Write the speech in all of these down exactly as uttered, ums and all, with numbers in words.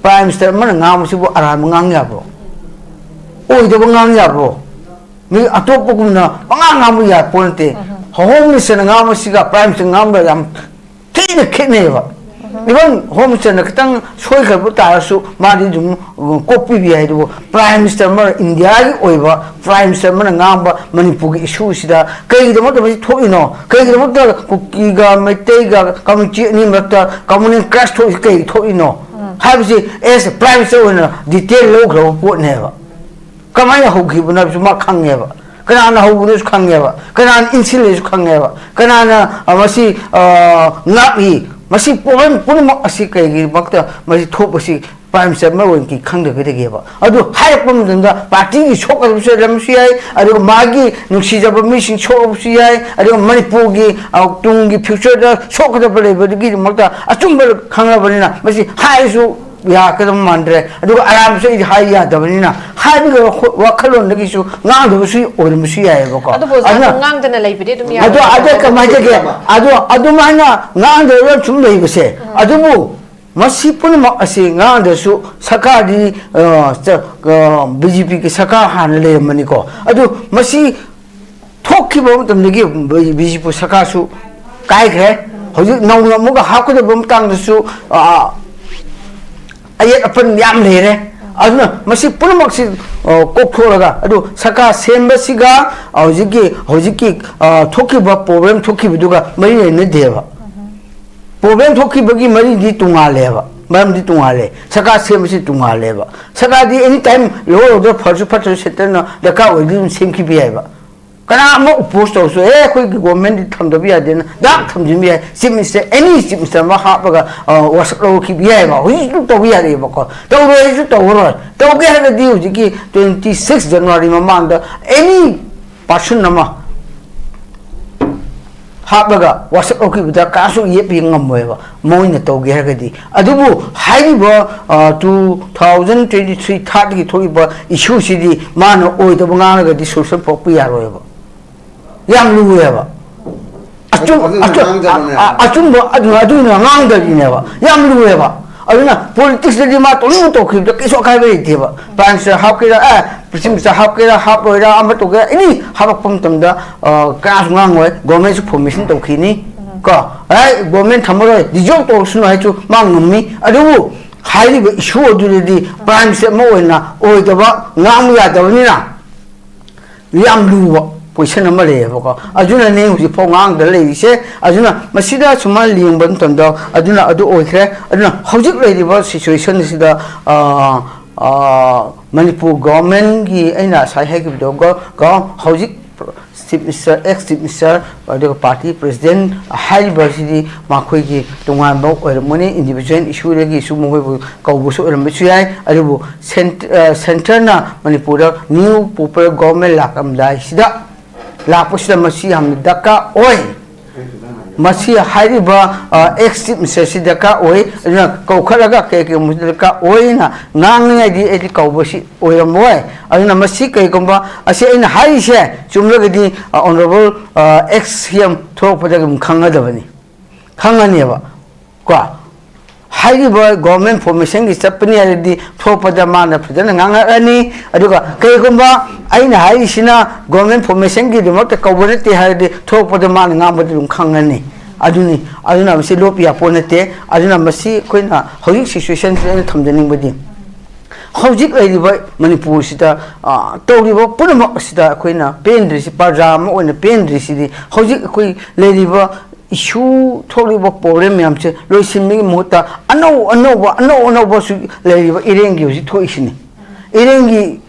Prime Minister ꯑꯃꯅ ꯉꯥꯡꯕꯁꯤꯕꯨ ꯑꯔꯥꯟꯕ ꯉꯥꯡ ꯌꯥꯕ꯭ꯔꯣ? ꯑꯣꯏꯗꯕ ꯉꯥꯡ ꯌꯥꯕ꯭ꯔꯣ? ꯃꯤ ꯑꯇꯣꯞꯄꯒꯨꯝꯅ ꯄꯉꯥꯡ ꯉꯥꯡꯕ ꯌꯥꯄꯣꯟ ꯅꯠꯇꯦ꯫ Home Minister ꯅ ꯉꯥꯡꯕꯁꯤꯒ Prime Minister ꯉꯥꯡꯕ ꯌꯥꯝ ꯊꯤꯅ ꯈꯦꯠꯅꯩꯌꯦꯕ꯫ Even Home Minister ꯅ ꯈꯤꯇꯪ ꯁꯣꯏꯈ꯭ꯔꯕ ꯇꯥꯔꯁꯨ ꯃꯥꯗꯤ ꯑꯗꯨꯝ, ꯎꯝ, ꯀꯣꯛꯄꯤꯕ ꯌꯥꯏ꯫ ꯑꯗꯨꯕꯨ Prime Minister ꯑꯃ, ꯏꯟꯗꯤꯌꯥꯒꯤ ꯑꯣꯏꯕ Prime Minister ꯑꯃꯅ ꯉꯥꯡꯕ ꯃꯅꯤꯄꯨꯔꯒꯤ issue ꯁꯤꯗ ꯀꯩꯒꯤꯗꯃꯛꯇ ꯃꯁꯤ ꯊꯣꯛꯏꯅꯣ? ꯀꯩꯒꯤꯗꯃꯛꯇ ꯀꯨꯀꯤꯒ ꯃꯩꯇꯩꯒ community ꯑꯅꯤ ꯃꯔꯛꯇ communal clash ꯊꯣꯛꯏꯁꯤ ꯀꯩꯒꯤ ꯊꯣꯛꯏꯅꯣ? ꯍꯥꯏꯕꯁꯤ as Prime Minister ꯑꯣꯏꯅ detail ꯂꯧꯈ꯭ꯔꯕ ꯄꯣꯠꯅꯦꯕ꯫ ꯀꯃꯥꯏꯅ ꯍꯧꯈꯤꯕꯅꯣ ꯍꯥꯏꯕꯁꯨ ꯃꯥ ꯈꯪꯉꯦꯕ꯫ ꯀꯅꯥꯅ ꯍꯧꯕꯅꯣꯁꯨ ꯈꯪꯉꯦꯕ꯫ ꯀꯅꯥꯅ ꯏꯟꯁꯤꯜꯂꯦꯁꯨ ꯈꯪꯉꯦꯕ꯫ ꯀꯅꯥꯅ, ꯑ, ꯃꯁꯤ, ꯑ, ꯉꯥꯛꯏ? ꯃꯁꯤ problem ꯄꯨꯝꯅꯃꯛ ꯑꯁꯤ ꯀꯩꯒꯤꯗꯃꯛꯇ ꯃꯁꯤ ꯊꯣꯛꯄꯁꯤ Prime Minister ꯑꯃ ꯑꯣꯏꯅ ꯈꯪꯗꯒꯗꯒꯦꯕ? ꯑꯗꯨ ꯍꯥꯏꯔꯛꯄ ꯃꯇꯝꯗ party ꯒꯤ ꯁꯣꯛꯀꯗꯕꯁꯨ ꯂꯩꯔꯝꯕꯁꯨ ꯌꯥꯏ, ꯑꯗꯨꯒ ꯃꯥꯒꯤ ꯅꯨꯡꯁꯤꯖꯕ ꯃꯤꯁꯤꯡ ꯁꯣꯛꯂꯕꯁꯨ ꯌꯥꯏ, ꯑꯗꯨꯒ ꯃꯅꯤꯄꯨꯔꯒꯤ, ꯑ, ꯇꯨꯡꯒꯤ future ꯗ ꯁꯣꯛꯀꯗꯕ ꯂꯩꯕꯗꯨꯒꯤꯗꯃꯛꯇ ꯑꯆꯨꯝꯕ ꯈꯪꯂꯕꯅꯤꯅ ꯃꯁꯤ ꯍꯥꯏꯔꯁꯨ ꯌꯥꯀꯗꯕ ꯃꯥꯟꯗ꯭ꯔꯦ꯫ ꯑꯗꯨꯒ ꯑꯔꯥꯟꯕꯁꯨ ꯑꯩꯗꯤ ꯍꯥꯏ ꯌꯥꯗꯕꯅꯤꯅ ꯍꯥꯏꯕꯒꯤ ꯋꯥꯈ-, ꯋꯥꯈꯜꯂꯣꯟꯗꯒꯤ ꯁꯨ ꯉꯥꯡꯗꯕꯁꯨ ꯑꯣꯏꯔꯝꯕꯁꯨ ꯌꯥꯏꯑꯕꯀꯣ꯫ ꯑꯗꯨꯕꯨ ꯑꯣꯖꯥ ꯑꯗꯨꯅ ꯑꯗꯨꯝ ꯉꯥꯡꯗꯅ ꯂꯩꯕꯗꯤ ꯑꯗꯨꯝ ꯑꯗꯣ, ꯌꯥꯔꯣꯏ꯫ ꯑꯗ ꯀꯃꯥꯏꯅ ꯇꯧꯒꯦ? ꯑꯗꯣ ꯑꯗꯨꯃꯥꯏꯅ ꯉꯥꯡꯗꯅ ꯁꯨꯝ ꯂꯩꯕꯁꯦ, ꯑꯗꯨꯕꯨ ꯃꯁꯤ ꯄꯨꯝꯅꯃꯛ ꯑꯁꯤ ꯉꯥꯡꯗ꯭ꯔꯁꯨ ꯁꯔꯀꯥꯔꯗꯤ, ꯑ, ꯆ-, ꯑ, ꯕꯤ ꯖꯦ ꯄꯤꯒꯤ ꯁꯔꯀꯥꯔ ꯍꯥꯟꯅ ꯂꯩꯔꯝꯕꯅꯤꯀꯣ꯫ ꯑꯗꯨ ꯃꯁꯤ ꯊꯣꯛꯈꯤꯕ ꯃꯇꯝꯗꯒꯤ ꯕꯤ ꯖꯦ ꯄꯤ ꯁꯔꯀꯥꯔꯁꯨ ꯀꯥꯏꯈ꯭ꯔꯦ꯫ ꯍꯧꯖꯤꯛ ꯅꯧꯅ ꯑꯃꯨꯛꯀ ꯍꯥꯞꯀꯗꯕ ꯃꯇꯥꯡꯗꯁꯨ, ꯑ, ꯑꯌꯦꯠ ꯑꯄꯟ ꯌꯥꯝ ꯂꯩꯔꯦ꯫ ꯑꯗꯨꯅ ꯃꯁꯤ ꯄꯨꯝꯅꯃꯛꯁꯤ, ꯑ, ꯀꯣꯛꯊꯣꯛꯂꯒ, ꯑꯗꯨ ꯁꯔꯀꯥꯔ ꯁꯦꯝꯕꯁꯤꯒ ꯍꯧꯖꯤꯛꯀꯤ, ꯍꯧꯖꯤꯛꯀꯤ, ꯑ, ꯊꯣꯛꯈꯤꯕ problem ꯊꯣꯛꯈꯤꯕꯗꯨꯒ ꯃꯔꯤ ꯂꯩꯅꯗꯦꯕ꯫ Problem ꯊꯣꯛꯈꯤꯕꯒꯤ ꯃꯔꯤꯗꯤ ꯇꯣꯉꯥꯜꯂꯦꯕ, ꯃꯔꯝꯗꯤ ꯇꯣꯉꯥꯜꯂꯦ꯫ ꯁꯔꯀꯥꯔ ꯁꯦꯝꯕꯁꯤ ꯇꯣꯉꯥꯜꯂꯦꯕ꯫ ꯁꯔꯀꯥꯔꯗꯤ any time law order ꯐꯔꯁꯨ ꯐꯠꯇ꯭ꯔꯁꯨ centre ꯅ ꯗꯔꯀꯥꯔ ꯑꯣꯏꯔꯗꯤ ꯑꯗꯨꯝ ꯁꯦꯝꯈꯤꯕ ꯌꯥꯏꯕ꯫ ꯀꯅꯥ ꯑꯃ oppose ꯇꯧꯔꯁꯨ, "ꯑꯦ, ꯑꯩꯈꯣꯏꯒꯤ government ꯗꯤ ꯊꯝꯗꯕ ꯌꯥꯗꯦꯅ" ꯗꯥꯛ ꯊꯝꯖꯤꯟꯕ ꯌꯥꯏ꯫ Chief Minister, any Chief Minister ꯑꯃ ꯍꯥꯞꯄꯒ, ꯑ, ꯋꯥꯁꯛ ꯂꯧꯈꯤꯕ ꯌꯥꯏꯕ꯫ ꯍꯧꯖꯤꯛꯁꯨ ꯇꯧꯕ ꯌꯥꯔꯤꯕꯀꯣ꯫ ꯇꯧꯔꯣꯏ ꯍꯥꯏꯁꯨ ꯇꯧꯔꯔꯣꯏ꯫ ꯇꯧꯒꯦ ꯍꯥꯏꯔꯒꯗꯤ ꯍꯧꯖꯤꯛꯀꯤ twenty six January ꯃꯃꯥꯡꯗ any person ꯑꯃ ꯍꯥꯞꯂꯒ ꯋꯥꯁꯛ ꯂꯧꯈꯤꯕꯗ ꯀꯅꯥꯁꯨ ꯌꯦꯠꯄ ꯉꯝꯃꯣꯏꯕ, ꯃꯣꯏꯅ ꯇꯧꯒꯦ ꯍꯥꯏꯔꯒꯗꯤ꯫ ꯑꯗꯨꯕꯨ ꯍꯥꯏꯔꯤꯕ, ꯑ, two thousand twenty three third ꯀꯤ ꯊꯣꯛꯏꯕ issue ꯁꯤꯗꯤ ꯃꯥꯅ ꯑꯣꯏꯗꯕ ꯉꯥꯡꯂꯒꯗꯤ solution ꯄꯨꯔꯛꯄ ꯌꯥꯔꯣꯏꯕ꯫ ꯌꯥꯝ ꯂꯨꯏꯌꯦꯕ꯫ ꯑꯆꯨꯝ-, ꯑꯗꯨꯅ ꯑꯆꯨꯝ-, ꯉꯥꯡꯗꯕꯅꯦ꯫ ꯑ-, ꯑ-, ꯑꯆꯨꯝꯕ ꯑꯗꯨ, ꯑꯗꯨꯅ ꯉꯥꯡꯗꯕꯤꯅꯦꯕ꯫ ꯌꯥꯝ ꯂꯨꯏꯌꯦꯕ꯫ ꯑꯗꯨꯅ ꯄꯣꯂꯤꯇꯤꯛꯁꯇꯗꯤ ꯃꯥ ꯇꯧꯅꯤꯡꯕ ꯇꯧꯈꯤꯕꯗ ꯀꯩꯁꯨ ꯑꯀꯥꯏꯕ ꯂꯩꯇꯦꯕ꯫ ꯄ꯭ꯔꯥꯏꯝ ꯃꯤꯅꯤꯁꯇꯔ ꯍꯥꯞꯀꯦꯔꯥ, ꯑꯦ, ꯄ꯭ꯔꯥꯏꯝ ꯃꯤꯅꯤꯁꯇꯔ ꯍꯥꯞꯀꯦꯔꯥ, ꯍꯥꯞꯂꯣꯏꯔꯥ, ꯑꯃ ꯇꯧꯒꯦꯔꯥ, ꯑꯦꯅꯤ ꯍꯥꯞꯂꯛꯄ ꯃꯇꯝꯗ, ꯑ, ꯀꯅꯥꯁꯨ ꯉꯥꯡꯉꯣꯏ꯫ ꯒꯣꯔꯃꯦꯟꯁꯨ ꯐꯣꯔꯃꯦꯁꯟ ꯇꯧꯈꯤꯅꯤ꯫ ꯀꯣ, ꯑꯦ, ꯒꯣꯔꯃꯦꯟ ꯊꯝꯃꯔꯣꯏ, ꯗꯤꯖꯣꯜꯕ ꯇꯧꯔꯁꯅꯨ ꯍꯥꯏꯁꯨ ꯃꯥ ꯉꯝꯃꯤ꯫ ꯑꯗꯨꯕꯨ ꯍꯥꯏꯔꯤꯕ ꯏꯁꯨ ꯑꯗꯨꯗꯗꯤ ꯄ꯭ꯔꯥꯏꯝ ꯃꯤꯅꯤꯁꯇꯔ ꯑꯃ ꯑꯣꯏꯅ ꯑꯣꯏꯗꯕ, ꯉꯥꯡꯕ ꯌꯥꯗꯕꯅꯤꯅ ꯌꯥꯝ ꯂꯨꯕ ꯄꯣꯖꯤꯁꯟ ꯑꯃ ꯂꯩꯌꯦꯕꯀꯣ꯫ ꯑꯗꯨꯅꯅꯦ ꯍꯧꯖꯤꯛꯐꯥꯎ ꯉꯥꯡꯗ ꯂꯩꯔꯤꯁꯦ꯫ ꯑꯗꯨꯅ ꯃꯁꯤꯗ ꯁꯨꯃꯥꯏꯅ ꯌꯦꯡꯕ ꯃꯇꯝꯗ, ꯑꯗꯨꯅ ꯑꯗꯨ ꯑꯣꯏꯈ꯭ꯔꯦ꯫ ꯑꯗꯨꯅ ꯍꯧꯖꯤꯛ ꯂꯩꯔꯤꯕ ꯁꯤꯆꯨꯋꯦꯁꯟꯁꯤꯗ, ꯑ, ꯑ, ꯃꯅꯤꯄꯨꯔ ꯒꯣꯔꯃꯦꯟꯒꯤ, ꯑꯩꯅ ꯉꯁꯥꯏ ꯍꯥꯏꯈꯤꯕꯗꯣ, ꯒꯣ-, ꯒꯣ-, ꯍꯧꯖꯤꯛ chief minister, X chief minister, ꯑꯗꯨꯒ ꯄꯥꯔꯇꯤ ꯄ꯭ꯔꯦꯁꯤꯗꯦꯟ ꯍꯥꯏꯔꯤꯕꯁꯤꯗꯤ ꯃꯈꯣꯏꯒꯤ ꯇꯣꯉꯥꯟꯕ ꯑꯣꯏꯔꯝꯒꯅꯤ, ꯏꯟꯗꯤꯕꯤꯖꯨꯋꯦꯜ ꯏꯁꯨꯗꯒꯤꯁꯨ ꯃꯈꯣꯏꯕꯨ ꯀꯧꯕꯁꯨ ꯑꯣꯏꯔꯝꯕꯁꯨ ꯌꯥꯏ꯫ ꯑꯗꯨꯕꯨ ꯁꯦꯟ-, ꯑ, ꯁꯦꯟꯇꯔꯅ ꯃꯅꯤꯄꯨꯔꯗ ꯅ꯭ꯌꯨ ꯄꯣꯄꯨꯂꯔ ꯒꯣꯔꯃꯦꯟ ꯂꯥꯛꯂꯝꯗꯥꯏꯁꯤꯗ, ꯂꯥꯛꯄꯁꯤꯗ ꯃꯁꯤ ꯌꯥꯝꯅ ꯗꯔꯀꯥꯔ ꯑꯣꯏ꯫ ꯃꯁꯤ ꯍꯥꯏꯔꯤꯕ, ꯑ, ꯑꯦꯛꯁ ꯆꯤꯐ ꯃꯤꯅꯤꯁꯇꯔꯁꯤ ꯗꯔꯀꯥꯔ ꯑꯣꯏ꯫ ꯑꯗꯨꯅ ꯀꯧꯈꯠꯂꯒ ꯀꯩ ꯀꯩꯒꯨꯝꯕꯁꯤ ꯗꯔꯀꯥꯔ ꯑꯣꯏꯅ ꯉꯥꯡꯅꯤꯡꯉꯥꯏꯗꯤ ꯑꯩꯗꯤ ꯀꯧꯕꯁꯤ ꯑꯣꯏꯔꯝꯃꯣꯏ꯫ ꯑꯗꯨꯅ ꯃꯁꯤ ꯀꯩꯒꯨꯝꯕ ꯑꯁꯤ ꯑꯩꯅ ꯍꯥꯏꯔꯤꯁꯦ ꯆꯨꯝꯂꯒꯗꯤ, ꯑ, ꯑꯣꯅꯔꯦꯕꯜ, ꯑ, ꯑꯦꯛꯁ ꯁꯤ ꯑꯦꯝ ꯊꯣꯛꯂꯛꯄꯗ ꯑꯗꯨꯝ ꯈꯪꯒꯗꯕꯅꯤ, ꯈꯪꯉꯅꯦꯕ꯫ ꯀꯣ, ꯍꯥꯏꯔꯤꯕ ꯒꯣꯔꯃꯦꯟ ꯐꯣꯔꯃꯦꯁꯟꯒꯤ ꯆꯠꯄꯅꯤ ꯍꯥꯏꯔꯗꯤ ꯊꯣꯛꯄꯗ ꯃꯥꯅ ꯐꯖꯅ ꯉꯥꯡꯉꯛꯑꯅꯤ꯫ ꯑꯗꯨꯒ ꯀꯩꯒꯨꯝꯕ ꯑꯩꯅ ꯍꯥꯏꯔꯤꯁꯤꯅ ꯒꯣꯔꯃꯦꯟ ꯐꯣꯔꯃꯦꯁꯟꯒꯤꯗꯃꯛꯇ ꯀꯧꯕ ꯅꯠꯇꯦ ꯍꯥꯏꯔꯗꯤ ꯊꯣꯛꯄꯗ ꯃꯥꯅ ꯉꯥꯡꯕꯗ ꯑꯗꯨꯝ ꯈꯪꯉꯅꯤ꯫ ꯑꯗꯨꯅꯤ, ꯑꯗꯨꯅ ꯃꯁꯤ ꯂꯣꯞꯄ ꯌꯥꯄꯣꯠ ꯅꯠꯇꯦ꯫ ꯑꯗꯨꯅ ꯃꯁꯤ ꯑꯩꯈꯣꯏꯅ ꯍꯧꯖꯤꯛ ꯁꯤꯆꯨꯋꯦꯁꯟꯁꯤꯗ ꯑꯩꯅ ꯊꯝꯖꯅꯤꯡꯕꯗꯤ, ꯍꯧꯖꯤꯛ ꯂꯩꯔꯤꯕ ꯃꯅꯤꯄꯨꯔꯁꯤꯗ, ꯑ, ꯇꯧꯔꯤꯕ ꯄꯨꯝꯅꯃꯛ ꯑꯁꯤꯗ ꯑꯩꯈꯣꯏꯅ ꯄꯦꯟꯗ꯭ꯔꯤꯁꯤ, ꯄ꯭ꯔꯖꯥ ꯑꯃ ꯑꯣꯏꯅ ꯄꯦꯟꯗ꯭ꯔꯤꯁꯤꯗꯤ ꯍꯧꯖꯤꯛ ꯑꯩꯈꯣꯏ ꯂꯩꯔꯤꯕ ꯏꯁꯨ, ꯊꯣꯛꯂꯤꯕ ꯄ꯭ꯔꯣꯕ꯭ꯂꯦꯝ ꯃꯌꯥꯝꯁꯦ ꯂꯣꯏꯁꯤꯟꯕꯒꯤ ꯃꯍꯨꯠꯇ ꯑꯅꯧ ꯑꯅꯧꯕ, ꯑꯅꯧ ꯑꯅꯧꯕꯁꯨ ꯂꯩꯔꯤꯕ ꯏꯔꯦꯡꯒꯤ ꯍꯧꯖꯤꯛ ꯊꯣꯛꯏꯁꯤꯅꯤ꯫ ꯏꯔꯦꯡꯒꯤ,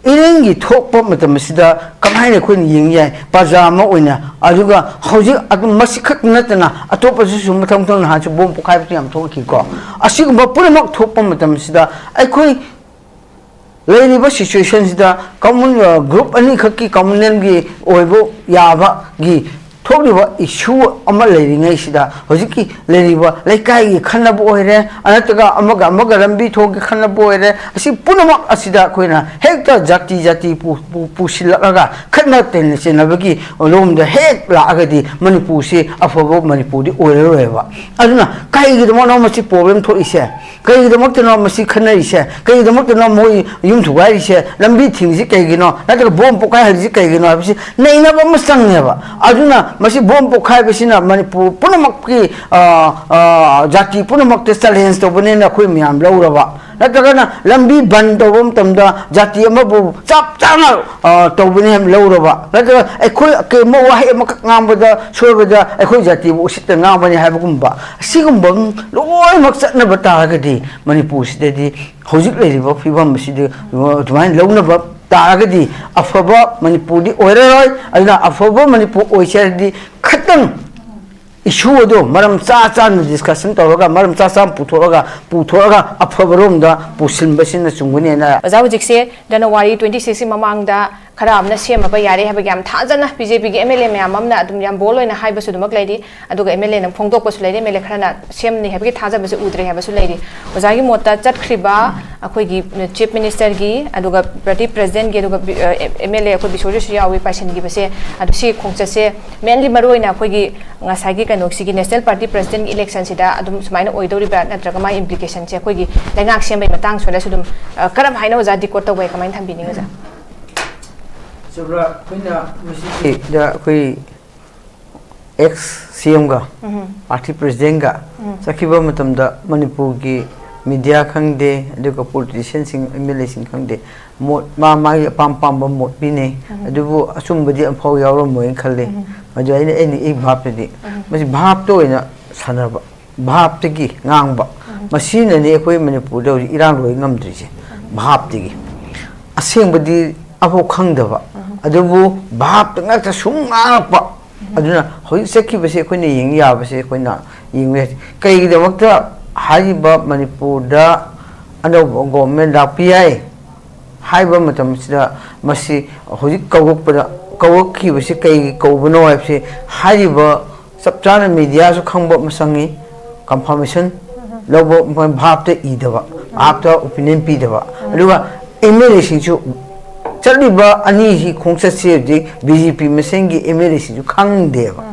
ꯏꯔꯦꯡꯒꯤ ꯊꯣꯛꯄ ꯃꯇꯝ ꯑꯁꯤꯗ ꯀꯃꯥꯏꯅ ꯑꯩꯈꯣꯏꯅ ꯌꯦꯡ ꯌꯥꯏ, ꯄ꯭ꯔꯖꯥ ꯑꯃ ꯑꯣꯏꯅ? ꯑꯗꯨꯒ ꯍꯧꯖꯤꯛ ꯑꯗꯨꯝ ꯃꯁꯤ ꯈꯛꯇ ꯅꯠꯇꯅ ꯑꯇꯣꯞꯄꯁꯨ ꯁꯨꯝ ꯃꯊꯪ ꯃꯊꯪ, ꯅꯍꯥꯟꯁꯨ ꯕꯣꯝ ꯄꯣꯈꯥꯏꯕꯁꯨ ꯌꯥꯝ ꯊꯣꯛꯈꯤꯀꯣ꯫ ꯑꯁꯤꯒꯨꯝꯕ ꯄꯨꯝꯅꯃꯛ ꯊꯣꯛꯄ ꯃꯇꯝꯁꯤꯗ ꯑꯩꯈꯣꯏ ꯂꯩꯔꯤꯕ ꯁꯤꯆꯨꯋꯦꯁꯟꯁꯤꯗ ꯀꯃꯟ, ꯑ, ꯒ꯭ꯔꯨꯞ ꯑꯅꯤꯈꯛꯀꯤ ꯀꯃꯟꯋꯦꯜꯒꯤ ꯑꯣꯏꯕ ꯌꯥꯕꯒꯤ ꯊꯣꯛꯂꯤꯕ ꯏꯁꯨ ꯑꯃ ꯂꯩꯔꯤꯉꯩꯁꯤꯗ, ꯍꯧꯖꯤꯛꯀꯤ ꯂꯩꯔꯤꯕ ꯂꯩꯀꯥꯏꯒꯤ ꯈꯟꯅꯕ ꯑꯣꯏꯔꯦ, ꯅꯠꯇ꯭ꯔꯒ ꯑꯃꯒ ꯑꯃꯒ ꯂꯝꯕꯤ ꯊꯣꯡꯒꯤ ꯈꯟꯅꯕ ꯑꯣꯏꯔꯦ, ꯑꯁꯤ ꯄꯨꯝꯅꯃꯛ ꯑꯁꯤꯗ ꯑꯩꯈꯣꯏꯅ ꯍꯦꯛꯇ ꯖꯥꯇꯤ ꯖꯥꯇꯤ ꯄꯨ- ꯄꯨ- ꯄꯨꯁꯤꯜꯂꯛꯂꯒ ꯈꯠꯅ ꯇꯩꯅ ꯆꯦꯟꯅꯕꯒꯤ ꯂꯣꯝꯗ ꯍꯦꯛ ꯂꯥꯛꯑꯒꯗꯤ ꯃꯅꯤꯄꯨꯔꯁꯤ ꯑꯐꯕ ꯃꯅꯤꯄꯨꯔꯗꯤ ꯑꯣꯏꯔꯔꯣꯏꯕ꯫ ꯑꯗꯨꯅ ꯀꯩꯒꯤꯗꯃꯛꯅꯣ ꯃꯁꯤ ꯄ꯭ꯔꯣꯕ꯭ꯂꯦꯝ ꯊꯣꯛꯏꯁꯦ? ꯀꯩꯒꯤꯗꯃꯛꯇꯅꯣ ꯃꯁꯤ ꯈꯟꯅꯔꯤꯁꯦ? ꯀꯩꯒꯤꯗꯃꯛꯇꯅꯣ ꯃꯣꯏ ꯌꯨꯝ ꯊꯨꯒꯥꯏꯔꯤꯁꯦ? ꯂꯝꯕꯤ ꯊꯤꯡꯉꯤꯁꯤ ꯀꯩꯒꯤꯅꯣ? ꯅꯠꯇ꯭ꯔꯒ ꯕꯣꯝ ꯄꯣꯈꯥꯏꯍꯜꯂꯤꯁꯤ ꯀꯩꯒꯤꯅꯣ ꯍꯥꯏꯕꯁꯤ ꯅꯩꯅꯕ ꯑꯃ ꯆꯪꯉꯦꯕ꯫ ꯑꯗꯨꯅ ꯃꯁꯤ ꯕꯣꯝ ꯄꯣꯈꯥꯏꯕꯁꯤꯅ ꯃꯅꯤꯄꯨꯔ ꯄꯨꯝꯅꯃꯛꯀꯤ, ꯑ, ꯑ, ꯖꯥꯇꯤ ꯄꯨꯝꯅꯃꯛꯇ ꯆꯦꯂꯦꯟꯖ ꯇꯧꯕꯅꯦꯅ ꯑꯩꯈꯣꯏ ꯃꯌꯥꯝ ꯂꯧꯔꯕ, ꯅꯠꯇ꯭ꯔꯒꯅ ꯂꯝꯕꯤ ꯕꯟ ꯇꯧꯕ ꯃꯇꯝꯗ ꯖꯥꯇꯤ ꯑꯃꯕꯨ ꯆꯞ ꯆꯥꯅ, ꯑ, ꯇꯧꯕꯅꯦ ꯍꯥꯏꯅ ꯂꯧꯔꯕ, ꯅꯠꯇ꯭ꯔꯒ ꯑꯩꯈꯣꯏ ꯀꯩꯒꯨꯝꯕ ꯋꯥꯍꯩ ꯑꯃꯈꯛ ꯉꯥꯡꯕꯗ ꯁꯣꯏꯕꯗ ꯑꯩꯈꯣꯏ ꯖꯥꯇꯤꯕꯨ ꯎꯁꯤꯠꯇ ꯉꯥꯡꯕꯅꯤ ꯍꯥꯏꯕꯒꯨꯝꯕ, ꯑꯁꯤꯒꯨꯝꯕ ꯂꯣꯏꯅꯃꯛ ꯆꯠꯅꯕ ꯇꯥꯔꯒꯗꯤ ꯃꯅꯤꯄꯨꯔꯁꯤꯗꯗꯤ ꯍꯧꯖꯤꯛ ꯂꯩꯔꯤꯕ ꯐꯤꯕꯝ ꯑꯁꯤꯗꯤ ꯑꯗꯨꯃꯥꯏꯅ ꯂꯧꯅꯕ ꯇꯥꯔꯒꯗꯤ ꯑꯐꯕ ꯃꯅꯤꯄꯨꯔꯗꯤ ꯑꯣꯏꯔꯔꯣꯏ꯫ ꯑꯗꯨꯅ ꯑꯐꯕ ꯃꯅꯤꯄꯨꯔ ꯑꯣꯏꯁꯦ ꯍꯥꯏꯔꯗꯤ ꯈꯇꯪ ꯏꯁꯨ ꯑꯗꯨ ꯃꯔꯝ ꯆꯥ ꯆꯥꯅ ꯗꯤꯁꯀꯁꯟ ꯇꯧꯔꯒ, ꯃꯔꯝ ꯆꯥ ꯆꯥꯅ ꯄꯨꯊꯣꯛꯑꯒ, ꯄꯨꯊꯣꯛꯑꯒ ꯑꯐꯕꯔꯣꯝꯗ ꯄꯨꯁꯤꯟꯕꯁꯤꯅ ꯆꯨꯝꯒꯅꯤꯅ꯫ ꯑꯣꯖꯥ, ꯍꯧꯖꯤꯛꯁꯦ ꯖꯅꯋꯥꯔꯤ ꯇ꯭ꯋꯦꯟꯇꯤ ꯁꯤꯛꯁꯀꯤ ꯃꯃꯥꯡꯗ ꯈꯔ ꯑꯃꯅ ꯁꯦꯝꯃꯕ ꯌꯥꯔꯦ ꯍꯥꯏꯕꯒꯤ ꯌꯥꯝ ꯊꯥꯖꯅ ꯕꯤ ꯖꯦ ꯄꯤꯒꯤ ꯑꯦꯝ ꯑꯦꯜ ꯑꯦ ꯃꯌꯥꯝ ꯑꯃꯅ ꯑꯗꯨꯝ ꯌꯥꯝ ꯕꯣꯜ ꯑꯣꯏꯅ ꯍꯥꯏꯕꯁꯨ ꯑꯗꯨꯃꯛ ꯂꯩꯔꯤ, ꯑꯗꯨꯒ ꯑꯦꯝ ꯑꯦꯜ ꯑꯦꯅ ꯐꯣꯡꯗꯣꯛꯄꯁꯨ ꯂꯩꯔꯤ, ꯑꯦꯝ ꯑꯦꯜ ꯑꯦ ꯈꯔꯅ ꯁꯦꯝꯅꯤ ꯍꯥꯏꯕꯒꯤ ꯊꯥꯖꯕꯁꯦ ꯎꯗ꯭ꯔꯦ ꯍꯥꯏꯕꯁꯨ ꯂꯩꯔꯤ꯫ ꯑꯣꯖꯥꯒꯤ ꯃꯣꯠꯇ ꯆꯠꯈ꯭ꯔꯤꯕ ꯑꯩꯈꯣꯏꯒꯤ ꯆꯤꯐ ꯃꯤꯅꯤꯁꯇꯔꯒꯤ, ꯑꯗꯨꯒ ꯄꯥꯔꯇꯤ ꯄ꯭ꯔꯁꯤꯗꯦꯟꯒꯤ, ꯑꯗꯨꯒ ꯕꯤ-, ꯑ, ꯑꯦꯝ ꯑꯦꯜ ꯑꯦ ꯑꯩꯈꯣꯏ ꯕꯤꯁꯣꯏꯗꯁꯨ ꯌꯥꯎꯏ ꯄꯥꯏꯁꯤꯟꯈꯤꯕꯁꯦ, ꯑꯗꯨ ꯁꯤ ꯈꯣꯡꯆꯠꯁꯦ ꯃꯦꯟꯂꯤ ꯃꯔꯨꯑꯣꯏꯅ ꯑꯩꯈꯣꯏꯒꯤ ꯉꯁꯥꯏꯒꯤ ꯀꯩꯅꯣꯁꯤꯒꯤ ꯅꯦꯁꯅꯦꯜ ꯄꯥꯔꯇꯤ ꯄ꯭ꯔꯁꯤꯗꯦꯟꯒꯤ ꯏꯂꯦꯛꯁꯟꯁꯤꯗ ꯑꯗꯨꯝ ꯁꯨꯃꯥꯏꯅ ꯑꯣꯏꯗꯧꯔꯤꯕ꯭ꯔꯥ, ꯅꯠꯇ꯭ꯔꯒ ꯃꯥꯒꯤ ꯏꯝꯄ꯭ꯂꯤꯀꯦꯁꯟꯁꯦ ꯑꯩꯈꯣꯏꯒꯤ ꯂꯩꯉꯥꯛ ꯁꯦꯝꯕꯒꯤ ꯃꯇꯥꯡꯁꯤꯗꯁꯨ ꯑꯗꯨꯝ, ꯑ, ꯀꯔꯝ ꯍꯥꯏꯅ ꯑꯣꯖꯥ ꯗꯤꯀꯣꯗ ꯇꯧꯕ ꯌꯥꯏ, ꯀꯃꯥꯏꯅ ꯊꯝꯕꯤꯅꯤꯡꯉꯤ ꯑꯣꯖꯥ? ꯆꯨꯝꯕ꯭ꯔꯥ? ꯑꯩꯈꯣꯏꯅ ꯃꯁꯤꯒꯤꯗ ꯑꯩꯈꯣꯏ ꯑꯦꯛꯁ ꯁꯤ ꯑꯦꯝꯒ ꯎꯝ꯫ ꯄꯥꯔꯇꯤ ꯄ꯭ꯔꯁꯤꯗꯦꯟꯒ ꯎꯝ꯫ ꯆꯠꯈꯤꯕ ꯃꯇꯝꯗ ꯃꯅꯤꯄꯨꯔꯒꯤ ꯃꯤꯗꯤꯌꯥ ꯈꯪꯗꯦ, ꯑꯗꯨꯒ ꯄꯣꯂꯤꯇꯤꯁꯤꯌꯥꯟꯁꯤꯡ, ꯑꯦꯝ ꯑꯦꯜ ꯑꯦꯁꯤꯡ ꯈꯪꯗꯦ, ꯃꯣꯠ, ꯃꯥ ꯃꯥꯒꯤ ꯑꯄꯥꯝ ꯑꯄꯥꯝꯕ ꯃꯣꯠ ꯄꯤꯅꯩ꯫ ꯎꯝ꯫ ꯑꯗꯨꯕꯨ ꯑꯆꯨꯝꯕꯗꯤ ꯑꯝꯐꯥꯎ ꯌꯥꯎꯔꯝꯃꯣꯏꯅ ꯈꯜꯂꯤ꯫ ꯎꯝ꯫ ꯑꯗꯨ ꯑꯩꯅ, ꯑꯩꯅ ꯑꯩ ꯚꯥꯞꯇꯗꯤ ꯎꯝ꯫ ꯃꯁꯤ ꯚꯥꯞꯇ ꯑꯣꯏꯅ ꯁꯥꯟꯅꯕ, ꯚꯥꯞꯇꯒꯤ ꯉꯥꯡꯕ, ꯎꯝ꯫ ꯃꯁꯤꯅꯅꯤ ꯑꯩꯈꯣꯏ ꯃꯅꯤꯄꯨꯔꯗ ꯍꯧꯖꯤꯛ ꯏꯔꯥꯡ ꯂꯣꯏ ꯉꯝꯗ꯭ꯔꯤꯁꯦ꯫ ꯎꯝ꯫ ꯚꯥꯞꯇꯒꯤ꯫ ꯑꯁꯦꯡꯕꯗꯤ ꯑꯐꯥꯎ ꯈꯪꯗꯕ, ꯎꯝ꯫ ꯑꯗꯨꯕꯨ ꯚꯥꯞꯇ ꯉꯥꯛꯇ ꯁꯨꯝ ꯉꯥꯡꯉꯛꯄ꯫ ꯎꯝ꯫ ꯑꯗꯨꯅ ꯍꯧꯖꯤꯛ ꯆꯠꯈꯤꯕꯁꯦ ꯑꯩꯈꯣꯏꯅ ꯌꯦꯡ ꯌꯥꯕꯁꯦ ꯑꯩꯈꯣꯏꯅ ꯌꯦꯡꯕ ꯌꯥꯏ꯫ ꯀꯩꯒꯤꯗꯃꯛꯇ ꯍꯥꯏꯔꯤꯕ ꯃꯅꯤꯄꯨꯔꯗ ꯑꯅꯧꯕ ꯒꯣꯚꯔꯟꯃꯦꯟꯠ ꯂꯥꯛꯄ ꯌꯥꯏ ꯍꯥꯏꯕ ꯃꯇꯝꯁꯤꯗ ꯃꯁꯤ ꯍꯧꯖꯤꯛ ꯀꯧꯔꯛꯄꯗ ꯀꯧꯔꯛꯈꯤꯕꯁꯤ ꯀꯩꯒꯤ ꯀꯧꯕꯅꯣ ꯍꯥꯏꯕꯁꯤ ꯍꯥꯏꯔꯤꯕ ꯆꯞ ꯆꯥꯅ ꯃꯦꯗꯤꯌꯥꯁꯨ ꯈꯪꯕ ꯑꯃ ꯆꯪꯉꯤ, ꯀꯟꯐꯥꯔꯃꯦꯁꯟ ꯂꯧꯕ, ꯃꯣꯏ ꯚꯥꯞꯇ ꯏꯗꯕ, ꯚꯥꯞꯇ ꯑꯣꯄꯤꯅꯤꯌꯟ ꯄꯤꯗꯕ꯫ ꯑꯗꯨꯒ ꯑꯦꯝ ꯑꯦꯜ ꯑꯦꯁꯤꯡꯁꯨ, ꯆꯠꯂꯤꯕ ꯑꯅꯤꯁꯤ ꯈꯣꯡꯆꯠꯁꯤ ꯍꯧꯖꯤꯛ ꯕꯤ ꯖꯦ ꯄꯤ ꯃꯁꯦꯟꯒꯤ ꯑꯦꯝ ꯑꯦꯜ ꯑꯦꯁꯤꯡꯁꯨ ꯈꯪꯗꯦꯕ,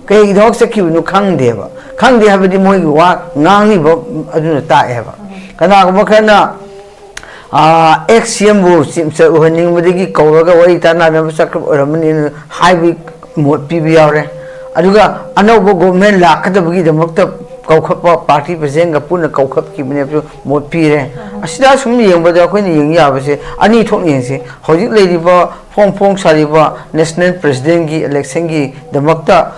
ꯀꯩꯒꯤꯗꯃꯛ ꯆꯠꯈꯤꯕꯅꯣ ꯈꯪꯗꯦꯕ꯫ ꯈꯪꯗꯦ ꯍꯥꯏꯕꯗꯤ ꯃꯣꯏꯒꯤ ꯋꯥ ꯉꯥꯡꯂꯤꯕ ꯑꯗꯨꯅ ꯇꯥꯛꯑꯦꯕ꯫ ꯀꯅꯥꯒꯨꯝꯕ ꯈꯔꯅ ꯑꯦꯛꯁ ꯁꯤ ꯑꯦꯝꯕꯨ ꯆꯤꯞ ꯃꯤꯅꯤꯁꯇꯔ ꯑꯣꯏꯍꯟꯅꯤꯡꯕꯗꯒꯤ ꯀꯧꯔꯒ ꯋꯥꯔꯤ ꯇꯥꯟꯅꯅꯕ ꯆꯠꯈ꯭ꯔꯕ ꯑꯣꯏꯔꯝꯃꯅꯤꯅ ꯍꯥꯏꯕꯒꯤ ꯃꯣꯠ ꯄꯤꯕ ꯌꯥꯎꯔꯦ꯫ ꯑꯗꯨꯒ ꯑꯅꯧꯕ ꯒꯣꯚꯔꯟꯃꯦꯟ ꯂꯥꯛꯀꯗꯕꯒꯤꯗꯃꯛꯇ ꯀꯧꯈꯠꯄ ꯄꯥꯔꯇꯤ ꯄ꯭ꯔꯁꯤꯗꯦꯟꯒ ꯄꯨꯟꯅ ꯀꯧꯈꯠꯈꯤꯕꯅꯦꯕꯁꯨ ꯃꯣꯠ ꯄꯤꯔꯦ꯫ ꯑꯁꯤꯗ ꯁꯨꯝ ꯌꯦꯡꯕꯗ ꯑꯩꯈꯣꯏꯅ ꯌꯦꯡ ꯌꯥꯕꯁꯦ ꯑꯅꯤ ꯊꯣꯛꯅ ꯌꯦꯡꯁꯤ꯫ ꯍꯧꯖꯤꯛ ꯂꯩꯔꯤꯕ ꯐꯣꯡ ꯐꯣꯡ ꯁꯥꯔꯤꯕ ꯅꯦꯁꯅꯦꯜ ꯄ꯭ꯔꯁꯤꯗꯦꯟꯒꯤ ꯏꯂꯦꯛꯁꯟꯒꯤꯗꯃꯛꯇ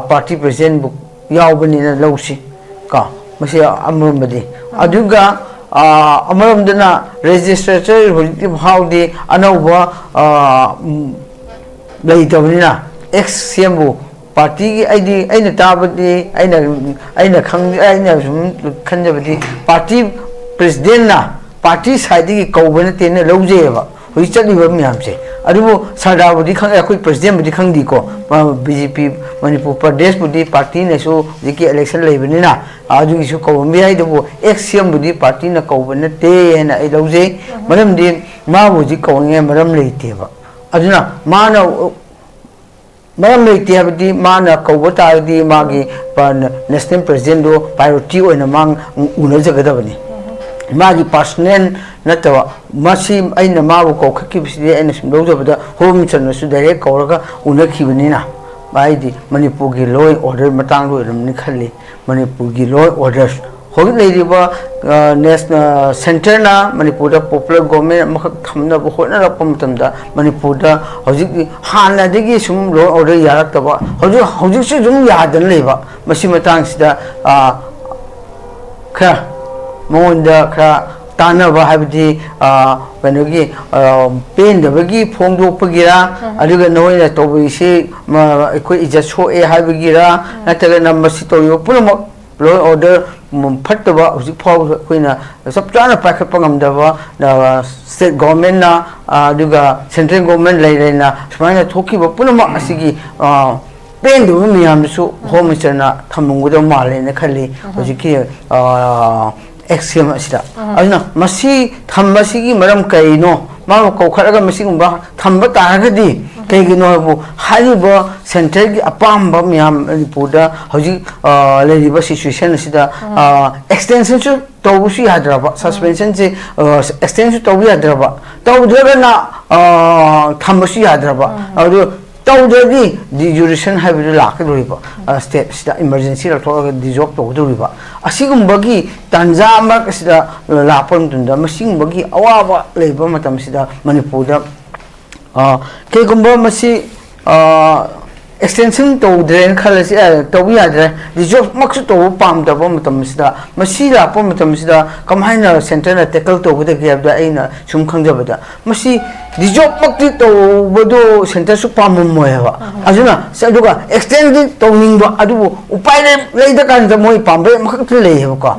ꯄꯥꯔꯇꯤ ꯄ꯭ꯔꯁꯤꯗꯦꯟꯕꯨ ꯌꯥꯎꯕꯅꯤꯅ ꯂꯧꯁꯤ ꯀꯣ꯫ ꯃꯁꯤ ꯑꯃꯔꯣꯝꯗꯗꯤ꯫ ꯑꯗꯨꯒ ꯑꯃꯔꯣꯝꯗꯅ ꯔꯦꯖꯤꯁꯇ꯭ꯔꯦꯆꯔ ꯍꯧꯖꯤꯛꯇꯤ ꯐꯥꯎꯗꯤ ꯑꯅꯧꯕ ꯂꯩꯇꯕꯅꯤꯅ ꯑꯦꯛꯁ ꯁꯤ ꯑꯦꯝꯕꯨ ꯄꯥꯔꯇꯤꯒꯤ, ꯑꯩꯗꯤ, ꯑꯩꯅ ꯇꯥꯕꯗꯤ, ꯑꯩꯅ ꯑꯩꯅ ꯈꯪ ꯑꯩꯅ ꯁꯨꯝ ꯈꯟꯖꯕꯗꯤ ꯄꯥꯔꯇꯤ ꯄ꯭ꯔꯁꯤꯗꯦꯟꯅ ꯄꯥꯔꯇꯤ ꯁꯥꯏꯠꯇꯒꯤ ꯀꯧꯕ ꯅꯠꯇꯦꯅ ꯂꯧꯖꯩꯑꯕ ꯍꯧꯖꯤꯛ ꯆꯠꯂꯤꯕ ꯃꯌꯥꯝꯁꯦ꯫ ꯑꯗꯨꯕꯨ ꯁꯔꯗꯥꯔꯕꯨꯗꯤ ꯈꯪꯉꯦ, ꯑꯩꯈꯣꯏ ꯄ꯭ꯔꯁꯤꯗꯦꯟꯕꯨꯗꯤ ꯈꯪꯗꯦꯀꯣ꯫ ꯕꯤ ꯖꯦ ꯄꯤ ꯃꯅꯤꯄꯨꯔ ꯄ꯭ꯔꯗꯦꯁꯄꯨꯗꯤ ꯄꯥꯔꯇꯤꯅꯁꯨ ꯍꯧꯖꯤꯛꯀꯤ ꯏꯂꯦꯛꯁꯟ ꯂꯩꯕꯅꯤꯅ ꯑꯗꯨꯒꯤꯁꯨ ꯀꯧꯔꯝꯕ ꯌꯥꯏ꯫ ꯑꯗꯨꯕꯨ ꯑꯦꯛꯁ ꯁꯤ ꯑꯦꯝꯕꯨꯗꯤ ꯄꯥꯔꯇꯤꯅ ꯀꯧꯕ ꯅꯠꯇꯦ ꯍꯥꯏꯅ ꯑꯩ ꯂꯧꯖꯩ꯫ ꯃꯔꯝꯗꯤ ꯃꯥꯕꯨ ꯍꯧꯖꯤꯛ ꯀꯧꯅꯤꯡꯉꯥꯏ ꯃꯔꯝ ꯂꯩꯇꯦꯕ꯫ ꯑꯗꯨꯅ ꯃꯥꯅ ꯃꯔꯝ ꯂꯩꯇꯦ ꯍꯥꯏꯕꯗꯤ ꯃꯥꯅ ꯀꯧꯕ ꯇꯥꯔꯒꯗꯤ ꯃꯥꯒꯤ ꯅꯦꯁꯅꯦꯜ ꯄ꯭ꯔꯁꯤꯗꯦꯟꯗꯣ ꯄ꯭ꯔꯥꯏꯌꯣꯔꯤꯇꯤ ꯑꯣꯏꯅ ꯃꯥ ꯎꯅꯖꯒꯗꯕꯅꯤ꯫ ꯃꯥꯒꯤ ꯄꯥꯔꯁꯣꯅꯦꯜ ꯅꯠꯇꯕ, ꯃꯁꯤ ꯑꯩꯅ ꯃꯥꯕꯨ ꯀꯧꯈꯠꯈꯤꯕꯁꯤꯗꯤ ꯑꯩꯅ ꯁꯨꯝ ꯂꯧꯖꯕꯗ ꯍꯣꯝ ꯃꯤꯅꯤꯁꯇꯔꯅꯁꯨ ꯗꯥꯏꯔꯦꯛ ꯀꯧꯔꯒ ꯎꯅꯈꯤꯕꯅꯤꯅ, ꯍꯥꯏꯗꯤ ꯃꯅꯤꯄꯨꯔꯒꯤ ꯂꯣ ꯑꯦꯟ ꯑꯣꯔꯗꯔ ꯃꯇꯥꯡꯗ ꯑꯣꯏꯔꯝꯅꯤ ꯈꯜꯂꯤ꯫ ꯃꯅꯤꯄꯨꯔꯒꯤ ꯂꯣ ꯑꯦꯟ ꯑꯣꯔꯗꯔ ꯍꯧꯖꯤꯛ ꯂꯩꯔꯤꯕ ꯅꯦꯁ ꯁꯦꯟꯇꯔꯅ ꯃꯅꯤꯄꯨꯔꯗ ꯄꯣꯄꯨꯂꯔ ꯒꯣꯚꯔꯟꯃꯦꯟ ꯑꯃꯈꯛ ꯊꯝꯅꯕ ꯍꯣꯠꯅꯔꯛꯄ ꯃꯇꯝꯗ ꯃꯅꯤꯄꯨꯔꯗ ꯍꯧꯖꯤꯛ ꯍꯥꯟꯅꯗꯒꯤ ꯁꯨꯝ ꯂꯣ ꯑꯦꯟ ꯑꯣꯔꯗꯔ ꯌꯥꯔꯛꯇꯕ, ꯍꯧꯖꯤꯛ ꯍꯧꯖꯤꯛꯁꯨ ꯑꯗꯨꯝ ꯌꯥꯗꯅ ꯂꯩꯕ꯫ ꯃꯁꯤ ꯃꯇꯥꯡꯁꯤꯗ ꯈꯔ ꯃꯉꯣꯟꯗ ꯈꯔ ꯇꯥꯟꯅꯕ ꯍꯥꯏꯕꯗꯤ ꯀꯩꯅꯣꯒꯤ ꯄꯦꯟꯗꯕꯒꯤ ꯐꯣꯡꯗꯣꯛꯄꯒꯤꯔꯥ, ꯑꯗꯨꯒ ꯅꯈꯣꯏꯅ ꯇꯧꯕꯤꯁꯤ ꯑꯩꯈꯣꯏ ꯏꯖꯠ ꯁꯣꯛꯑꯦ ꯍꯥꯏꯕꯒꯤꯔꯥ, ꯅꯠꯇ꯭ꯔꯒꯅ ꯃꯁꯤ ꯇꯧꯔꯤꯕ ꯄꯨꯝꯅꯃꯛ law and order ꯐꯠꯇꯕ ꯍꯧꯖꯤꯛ ꯐꯥꯎꯕ ꯑꯩꯈꯣꯏꯅ ꯆꯞ ꯆꯥꯅ ꯄꯥꯏꯈꯠꯄ ꯉꯝꯗꯕ, ꯁ꯭ꯇꯦꯠ ꯒꯣꯔꯃꯦꯟꯅ, ꯑꯗꯨꯒ ꯁꯦꯟꯇ꯭ꯔꯦꯜ ꯒꯣꯔꯃꯦꯟ ꯂꯩꯔꯦꯅ ꯁꯨꯃꯥꯏꯅ ꯊꯣꯛꯈꯤꯕ ꯄꯨꯝꯅꯃꯛ ꯑꯁꯤꯒꯤ ꯄꯦꯟꯗꯕ ꯃꯌꯥꯝꯗꯨꯁꯨ ꯍꯣꯝ ꯃꯤꯅꯤꯁꯇꯔꯅ ꯊꯝꯂꯝꯒꯗꯕ ꯃꯥꯜꯂꯦꯅ ꯈꯜꯂꯤ ꯍꯧꯖꯤꯛꯀꯤ ꯑꯦꯛꯁꯀꯤꯝ ꯑꯁꯤꯗ꯫ ꯑꯗꯨꯅ ꯃꯁꯤ ꯊꯝꯕꯁꯤꯒꯤ ꯃꯔꯝ ꯀꯔꯤꯅꯣ? ꯃꯥꯕꯨ ꯀꯧꯈꯠꯂꯒ ꯃꯁꯤꯒꯨꯝꯕ ꯊꯝꯕ ꯇꯥꯔꯒꯗꯤ ꯀꯩꯒꯤꯅꯣ ꯍꯥꯏꯕꯨ, ꯍꯥꯏꯔꯤꯕ ꯁꯦꯟꯇ꯭ꯔꯦꯜꯒꯤ ꯑꯄꯥꯝꯕ ꯃꯌꯥꯝ ꯃꯅꯤꯄꯨꯔꯗ ꯍꯧꯖꯤꯛ ꯂꯩꯔꯤꯕ ꯁꯤꯆꯨꯋꯦꯁꯟ ꯑꯁꯤꯗ ꯑꯦꯛꯁꯇꯦꯟꯁꯟꯁꯨ ꯇꯧꯕꯁꯨ ꯌꯥꯗ꯭ꯔꯕ, ꯁꯁꯄꯦꯟꯁꯟꯁꯦ ꯑꯦꯛꯁꯇꯦꯟꯁꯨ ꯇꯧꯕ ꯌꯥꯗ꯭ꯔꯕ, ꯇꯧꯗ꯭ꯔꯒꯅ ꯊꯝꯕꯁꯨ ꯌꯥꯗ꯭ꯔꯕ꯫ ꯑꯗꯨ ꯇꯧꯗ꯭ꯔꯗꯤ ꯗꯤꯖꯣꯂꯨꯁꯟ ꯍꯥꯏꯕꯗꯨ ꯂꯥꯛꯀꯗꯧꯔꯤꯕ, ꯁ꯭ꯇꯦꯠꯁꯤꯗ ꯏꯃꯔꯖꯦꯟꯁꯤ ꯂꯧꯊꯣꯛꯑꯒ ꯗꯤꯖꯣꯜꯕ ꯇꯧꯒꯗꯧꯔꯤꯕ꯫ ꯑꯁꯤꯒꯨꯝꯕꯒꯤ ꯇꯥꯟꯖꯥ ꯑꯃ ꯑꯁꯤꯗ ꯂꯥꯛꯄ ꯃꯇꯝꯗ ꯃꯁꯤꯒꯨꯝꯕꯒꯤ ꯑꯋꯥꯕ ꯂꯩꯕ ꯃꯇꯝꯁꯤꯗ ꯃꯅꯤꯄꯨꯔꯗ ꯀꯩꯒꯨꯝꯕ ꯃꯁꯤ ꯑꯦꯛꯁꯇꯦꯟꯁꯟ ꯇꯧꯗ꯭ꯔꯦꯅ ꯈꯜꯂꯁꯤ, ꯇꯧꯕ ꯌꯥꯗ꯭ꯔꯦ, ꯗꯤꯖꯣꯜꯕꯃꯛꯁꯨ ꯇꯧꯕ ꯄꯥꯝꯗꯕ ꯃꯇꯝꯁꯤꯗ, ꯃꯁꯤ ꯂꯥꯛꯄ ꯃꯇꯝꯁꯤꯗ ꯀꯃꯥꯏꯅ ꯁꯦꯟꯇꯔꯅ ꯇꯦꯀꯜ ꯇꯧꯒꯗꯒꯦ ꯍꯥꯏꯕꯗ ꯑꯩꯅ ꯁꯨꯝ ꯈꯪꯖꯕꯗ, ꯃꯁꯤ ꯗꯤꯖꯣꯜꯕꯃꯛꯇꯤ ꯇꯧꯕꯗꯣ ꯁꯦꯟꯇꯔꯁꯨ ꯄꯥꯝꯃꯝꯃꯣꯏ ꯍꯥꯏꯕ꯫ ꯑꯗꯨꯅ ꯑꯗꯨꯒ ꯑꯦꯛꯁꯇꯦꯟꯗꯤ ꯇꯧꯅꯤꯡꯕ, ꯑꯗꯨꯕꯨ ꯎꯄꯥꯏ ꯂꯩ, ꯂꯩꯇ ꯀꯥꯟꯗ ꯃꯣꯏ ꯄꯥꯝꯕꯩ ꯑꯃꯈꯛꯇ ꯂꯩꯌꯦꯕꯀꯣ꯫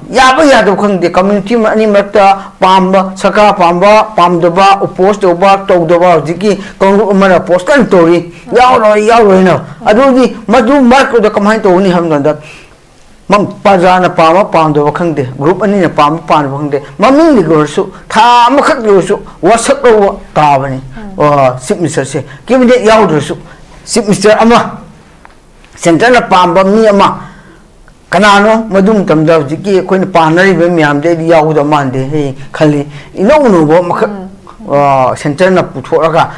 ꯌꯥꯕ ꯌꯥꯗꯕ ꯈꯪꯗꯦ, ꯀꯝꯃ꯭ꯌꯨꯅꯤꯇꯤ ꯑꯅꯤ ꯃꯔꯛꯇ ꯄꯥꯝꯕ, ꯁꯔꯀꯥꯔ ꯄꯥꯝꯕ ꯄꯥꯝꯗꯕ, ꯑꯣꯄꯣꯖ ꯇꯧꯕ ꯇꯧꯗꯕ, ꯍꯧꯖꯤꯛꯀꯤ ꯀꯥꯡꯂꯨꯞ ꯑꯃꯅ ꯑꯣꯄꯣꯖ ꯀꯟꯅ ꯇꯧꯔꯤ, ꯌꯥꯎꯔꯣꯏ ꯌꯥꯎꯔꯣꯏꯅ꯫ ꯑꯗꯨꯗꯤ ꯃꯗꯨ ꯃꯔꯛꯇꯨꯗ ꯀꯃꯥꯏꯅ ꯇꯧꯒꯅꯤ ꯍꯥꯏꯕ ꯃꯇꯝꯗ, ꯄ꯭ꯔꯖꯥꯅ ꯄꯥꯝꯕ ꯄꯥꯝꯗꯕ ꯈꯪꯗꯦ, ꯒ꯭ꯔꯨꯞ ꯑꯅꯤꯅ ꯄꯥꯝꯕ ꯄꯥꯝꯗꯕ ꯈꯪꯗꯦ, ꯃꯃꯤꯡꯗꯒꯤ ꯑꯣꯏꯔꯁꯨ, ꯊꯥ ꯑꯃꯈꯛꯀꯤ ꯑꯣꯏꯔꯁꯨ ꯋꯥꯁꯛ ꯂꯧꯕ ꯇꯥꯕꯅꯤ꯫ ꯆꯤꯐ ꯃꯤꯅꯤꯁꯇꯔꯁꯦ ꯀꯦꯕꯤꯅꯦꯠ ꯌꯥꯎꯗ꯭ꯔꯁꯨ, ꯆꯤꯐ ꯃꯤꯅꯤꯁꯇꯔ ꯑꯃ, ꯁꯦꯟꯇꯔꯅ ꯄꯥꯝꯕ ꯃꯤ ꯑꯃ ꯀꯅꯥꯅꯣ? ꯃꯗꯨ ꯃꯇꯝꯗ ꯍꯧꯖꯤꯛꯀꯤ ꯑꯩꯈꯣꯏꯅ ꯄꯥꯅꯔꯤꯕ ꯃꯌꯥꯝꯗꯤ ꯑꯩꯗꯤ ꯌꯥꯎꯒꯗꯕ ꯃꯥꯟꯗꯦ ꯍꯥꯏꯅ ꯈꯜꯂꯤ꯫ ꯏꯅꯧ ꯅꯧꯕ ꯑꯃꯈꯛ ꯁꯦꯟꯇꯔꯅ ꯄꯨꯊꯣꯛꯂꯒ,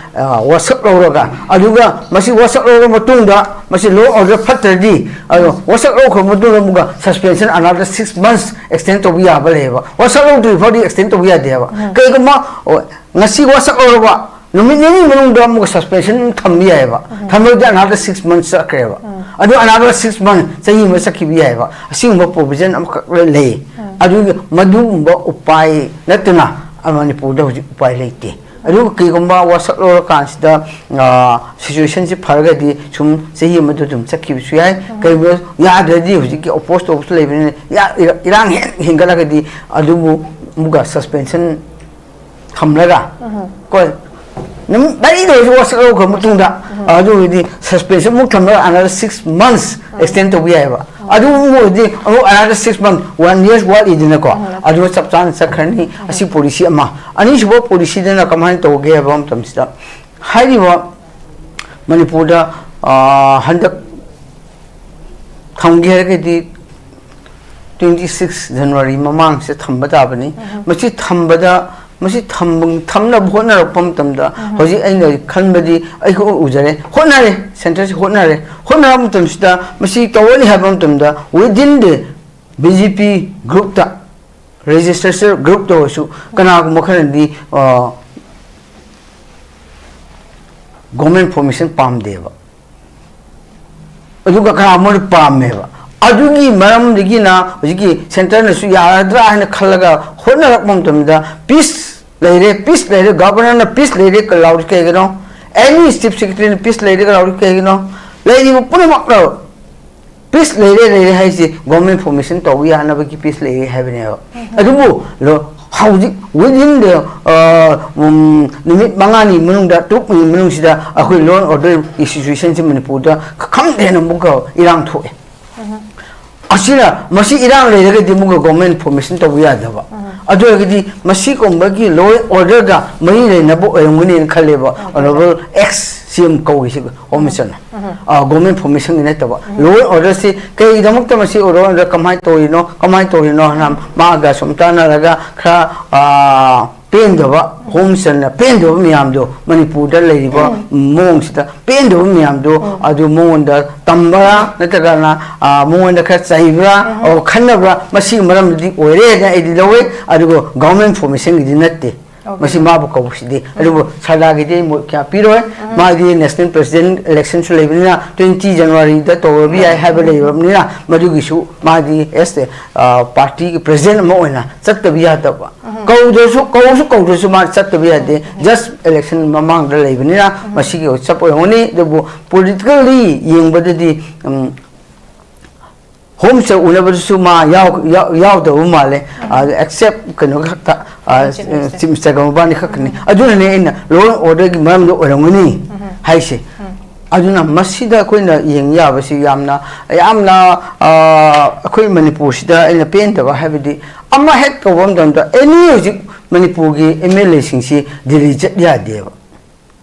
ꯋꯥꯁꯛ ꯂꯧꯔꯒ, ꯑꯗꯨꯒ ꯃꯁꯤ ꯋꯥꯁꯛ ꯂꯧꯔꯕ ꯃꯇꯨꯡꯗ ꯃꯁꯤ ꯂꯣ ꯑꯣꯔꯗꯔ ꯐꯠꯇ꯭ꯔꯗꯤ, ꯑꯗꯣ ꯋꯥꯁꯛ ꯂꯧꯈ꯭ꯔꯕ ꯃꯇꯨꯡꯗ ꯑꯃꯨꯛꯀ suspension another six months extend ꯇꯧꯕ ꯌꯥꯕ ꯂꯩꯌꯦꯕ꯫ ꯋꯥꯁꯛ ꯂꯧꯗ꯭ꯔꯤ ꯐꯥꯎꯗꯤ ꯑꯦꯛꯁꯇꯦꯟ ꯇꯧꯕ ꯌꯥꯗꯦ ꯍꯥꯏꯕ꯫ ꯀꯩꯒꯨꯝꯕ ꯉꯁꯤ ꯋꯥꯁꯛ ꯂꯧꯔꯕ ꯅꯨꯃꯤꯠ ꯅꯤꯅꯤ ꯃꯅꯨꯡꯗ ꯑꯃꯨꯛꯀ ꯁꯁꯄꯦꯟꯁꯟ ꯑꯗꯨꯝ ꯊꯝꯕ ꯌꯥꯏꯑꯕ꯫ ꯊꯝꯕꯗꯤ another six months ꯆꯠꯈ꯭ꯔꯦꯕ꯫ ꯑꯗꯨ another six months, ꯆꯍꯤ ꯑꯃ ꯆꯠꯈꯤꯕ ꯌꯥꯏꯑꯕ꯫ ꯑꯁꯤꯒꯨꯝꯕ ꯄ꯭ꯔꯣꯕꯤꯖꯟ ꯑꯃꯈꯛ ꯂꯩ꯫ ꯑꯗꯨꯒꯤ ꯃꯗꯨꯒꯨꯝꯕ ꯎꯄꯥꯏ ꯅꯠꯇꯅ ꯃꯅꯤꯄꯨꯔꯗ ꯍꯧꯖꯤꯛ ꯎꯄꯥꯏ ꯂꯩꯇꯦ꯫ ꯑꯗꯨꯒ ꯀꯩꯒꯨꯝꯕ ꯋꯥꯁꯛ ꯂꯧꯔꯀꯥꯟꯁꯤꯗ ꯁꯤꯆꯨꯋꯦꯁꯟꯁꯤ ꯐꯔꯒꯗꯤ ꯁꯨꯝ ꯆꯍꯤ ꯑꯃꯗ ꯑꯗꯨꯝ ꯆꯠꯈꯤꯕꯁꯨ ꯌꯥꯏ꯫ ꯀꯩꯒꯨꯝꯕ ꯌꯥꯗ꯭ꯔꯗꯤ ꯍꯧꯖꯤꯛꯀꯤ ꯑꯣꯄꯣꯁ ꯇꯧꯕꯁꯨ ꯂꯩꯕꯅꯤꯅ ꯏꯔꯥ- ꯏꯔꯥ- ꯏꯔꯥꯡ ꯍꯦꯟꯅ ꯍꯦꯟꯒꯠꯂꯒꯗꯤ ꯑꯗꯨꯕꯨ ꯑꯃꯨꯛꯀ ꯁꯁꯄꯦꯟꯁꯟ ꯊꯝꯂꯒ ꯀꯣ ꯅꯨꯃꯤꯠ ꯃꯔꯤꯗ ꯑꯣꯏꯔꯁꯨ ꯋꯥꯁꯛ ꯂꯧꯈ꯭ꯔ ꯃꯇꯨꯡꯗ ꯑꯗꯨꯒꯤꯗꯤ ꯁꯁꯄꯦꯟꯁꯟ ꯑꯃꯨꯛ ꯊꯝꯂꯒ another six months extend ꯇꯧꯕ ꯌꯥꯏꯑꯕ꯫ ꯑꯗꯨ ꯑꯃꯨꯛ ꯑꯣꯏꯔꯗꯤ ꯑꯃꯨꯛ another six month, one year ꯋꯥꯠꯂꯤꯗꯅꯀꯣ꯫ ꯑꯗꯨꯒ ꯆꯞ ꯆꯥꯅ ꯆꯠꯈ꯭ꯔꯅꯤ꯫ ꯑꯁꯤ ꯄꯣꯂꯤꯁꯤ ꯑꯃ꯫ ꯑꯅꯤꯁꯨꯕ ꯄꯣꯂꯤꯁꯤꯗꯅ ꯀꯃꯥꯏꯅ ꯇꯧꯒꯦ ꯍꯥꯏꯕ ꯃꯇꯝꯁꯤꯗ ꯍꯥꯏꯔꯤꯕ ꯃꯅꯤꯄꯨꯔꯗ ꯍꯟꯗꯛ ꯊꯝꯒꯦ ꯍꯥꯏꯔꯒꯗꯤ twenty six January ꯃꯃꯥꯡꯁꯤꯗ ꯊꯝꯕ ꯇꯥꯕꯅꯤ꯫ ꯃꯁꯤ ꯊꯝꯕꯗ ꯃꯁꯤ ꯊꯝꯕ- ꯊꯝꯅꯕ ꯍꯣꯠꯅꯔꯛꯄ ꯃꯇꯝꯗ ꯍꯧꯖꯤꯛ ꯑꯩꯅ ꯈꯟꯕꯗꯤ ꯑꯩ ꯎ- ꯎꯖꯔꯦ, ꯍꯣꯠꯅꯔꯦ, ꯁꯦꯟꯇꯔꯁꯤ ꯍꯣꯠꯅꯔꯦ꯫ ꯍꯣꯠꯅꯔꯛꯄ ꯃꯇꯝꯁꯤꯗ ꯃꯁꯤ ꯇꯧꯔꯅꯤ ꯍꯥꯏꯕ ꯃꯇꯝꯗ within the B J P groupꯇ, legislature groupꯇ ꯑꯣꯏꯔꯁꯨ ꯀꯅꯥꯒꯨꯝꯕ ꯈꯔꯅꯗꯤ government formation ꯄꯥꯝꯗꯦꯕ꯫ ꯑꯗꯨꯒ ꯀꯅꯥꯒꯨꯝꯕꯅ ꯄꯥꯝꯃꯦꯕ꯫ ꯑꯗꯨꯒꯤ ꯃꯔꯝꯗꯒꯤꯅ ꯍꯧꯖꯤꯛꯀꯤ ꯁꯦꯟꯇꯔꯅꯁꯨ ꯌꯥꯔꯗ꯭ꯔꯥ ꯍꯥꯏꯅ ꯈꯜꯂꯒ ꯍꯣꯠꯅꯔꯛꯄ ꯃꯇꯝꯗ ꯄꯤꯁ ꯂꯩꯔꯦ, ꯄꯤꯁ ꯂꯩꯔꯦ, ꯒꯚꯔꯅꯔꯅ ꯄꯤꯁ ꯂꯩꯔꯦ ꯂꯥꯎꯔꯤ ꯀꯩꯒꯤꯅꯣ? ꯑꯦꯅꯤ ꯆꯤꯐ ꯁꯦꯀ꯭ꯔꯦꯇꯔꯤꯅ ꯄꯤꯁ ꯂꯩꯔꯦ ꯂꯥꯎꯔꯤ ꯀꯩꯒꯤꯅꯣ? ꯂꯩꯔꯤꯕ ꯄꯨꯝꯅꯃꯛꯅ ꯄꯤꯁ ꯂꯩꯔꯦ ꯂꯩꯔꯦ ꯍꯥꯏꯁꯦ government formation ꯇꯧꯕ ꯌꯥꯅꯕꯒꯤ ꯄꯤꯁ ꯂꯩꯔꯦ ꯍꯥꯏꯕꯅꯦꯕ꯫ ꯑꯗꯨꯕꯨ ꯂꯣ- ꯍꯧꯖꯤꯛ within the ꯅꯨꯃꯤꯠ ꯃꯉꯥꯅꯤ ꯃꯅꯨꯡꯗ, ꯇꯔꯨꯛꯅꯤ ꯃꯅꯨꯡꯁꯤꯗ ꯑꯩꯈꯣꯏ law and order ꯒꯤ ꯁꯤꯆꯨꯋꯦꯁꯟꯁꯤ ꯃꯅꯤꯄꯨꯔꯗ ꯈꯪꯗꯦꯅ ꯑꯃꯨꯛꯀ ꯏꯔꯥꯡ ꯊꯣꯛꯑꯦ꯫ ꯑꯁꯤꯅ ꯃꯁꯤ ꯏꯔꯥꯡ ꯂꯩꯔꯒꯗꯤ ꯑꯃꯨꯛꯀ government formation ꯇꯧꯕ ꯌꯥꯗꯕ꯫ ꯑꯗꯨ ꯑꯣꯏꯔꯒꯗꯤ ꯃꯁꯤꯒꯨꯝꯕꯒꯤ law and order ꯒ ꯃꯔꯤ ꯂꯩꯅꯕ ꯑꯣꯏꯔꯝꯒꯅꯤꯅ ꯈꯜꯂꯦꯕ꯫ Honourable ex C M ꯀꯧꯔꯤꯁꯤ Home Minister ꯅ꯫ Government formation ꯒꯤ ꯅꯠꯇꯕ law and order ꯁꯤ ꯀꯩꯒꯤꯗꯃꯛꯇ ꯃꯁꯤ law and order ꯀꯃꯥꯏꯅ ꯇꯧꯔꯤꯅꯣ, ꯀꯃꯥꯏꯅ ꯇꯧꯔꯤꯅꯣ ꯍꯥꯏꯅ ꯃꯥꯒ ꯁꯨꯝ ꯇꯥꯟꯅꯔꯒ ꯈꯔ ꯄꯦꯟꯗꯕ, Home Minister ꯅ ꯄꯦꯟꯗꯕ ꯃꯌꯥꯝꯗꯣ, ꯃꯅꯤꯄꯨꯔꯗ ꯂꯩꯔꯤꯕ ꯃꯑꯣꯡꯁꯤꯗ ꯄꯦꯟꯗꯕ ꯃꯌꯥꯝꯗꯣ ꯑꯗꯨ ꯃꯉꯣꯟꯗ ꯇꯝꯕ꯭ꯔꯥ ꯅꯠꯇ꯭ꯔꯒꯅ ꯃꯉꯣꯟꯗ ꯈꯔ ꯆꯩꯕ꯭ꯔꯥ, ꯑꯣ, ꯈꯟꯅꯕ꯭ꯔꯥ, ꯃꯁꯤꯒꯤ ꯃꯔꯝꯗꯗꯤ ꯑꯣꯏꯔꯦꯅ ꯑꯩꯗꯤ ꯂꯧꯋꯦ꯫ ꯑꯗꯨꯒ government formation ꯒꯤꯗꯤ ꯅꯠꯇꯦ꯫ ꯃꯁꯤ ꯃꯥꯕꯨ ꯀꯧꯕꯁꯤꯗꯤ꯫ ꯑꯗꯨꯕꯨ ꯁꯔꯗꯥꯒꯤꯗꯤ ꯑꯩ ꯃꯣꯠ ꯀꯌꯥ ꯄꯤꯔꯣꯏ꯫ ꯃꯥꯗꯤ national president election ꯁꯨ ꯂꯩꯕꯅꯤꯅ twenty January ꯗ ꯇꯧꯔꯕ ꯌꯥꯏ ꯍꯥꯏꯕ ꯂꯩꯔꯕꯅꯤꯅ ꯃꯗꯨꯒꯤꯁꯨ ꯃꯥꯗꯤ as a party ꯒꯤ president ꯑꯃ ꯑꯣꯏꯅ ꯆꯠꯇꯕ ꯌꯥꯗꯕ꯫ ꯀꯧꯗ꯭ꯔꯁꯨ, ꯀꯧꯁꯨ ꯀꯧꯗ꯭ꯔꯁꯨ ꯃꯥ ꯆꯠꯇꯕ ꯌꯥꯗꯦ꯫ Just election ꯃꯃꯥꯡꯗ ꯂꯩꯕꯅꯤꯅ ꯃꯁꯤꯒꯤ ꯆꯞ ꯑꯣꯏꯔꯝꯒꯅꯤ꯫ ꯑꯗꯨꯕꯨ politically ꯌꯦꯡꯕꯗꯗꯤ, ꯎꯝ, Home Minister ꯎꯅꯕꯗꯨꯁꯨ ꯃꯥ ꯌꯥꯎ-, ꯌꯥꯎ-, ꯌꯥꯎꯗꯕ ꯃꯥꯜꯂꯦ꯫ ꯑꯗ except ꯀꯩꯅꯣ ꯈꯛꯇ, ꯑ, Chief Minister꯫ Chief Minister ꯒ ꯃꯕꯥꯅꯤ ꯈꯛꯇꯅꯤ꯫ ꯑꯗꯨꯅꯅꯦ ꯑꯩꯅ law and order ꯒꯤ ꯃꯔꯝꯗ ꯑꯣꯏꯔꯝꯒꯅꯤ ꯍꯥꯏꯁꯦ꯫ ꯑꯗꯨꯅ ꯃꯁꯤꯗ ꯑꯩꯈꯣꯏꯅ ꯌꯦꯡ ꯌꯥꯕꯁꯤ ꯌꯥꯝꯅ, ꯌꯥꯝꯅ, ꯑ, ꯑꯩꯈꯣꯏ ꯃꯅꯤꯄꯨꯔꯁꯤꯗ ꯑꯩꯅ ꯄꯦꯟꯗꯕ ꯍꯥꯏꯕꯗꯤ, ꯑꯃ ꯍꯦꯛ ꯇꯧꯕ ꯃꯇꯝꯗ, any ꯍꯧꯖꯤꯛ ꯃꯅꯤꯄꯨꯔꯒꯤ M L A ꯁꯤꯡꯁꯤ ꯗꯤꯜꯂꯤ ꯆꯠ ꯌꯥꯗꯦꯕ꯫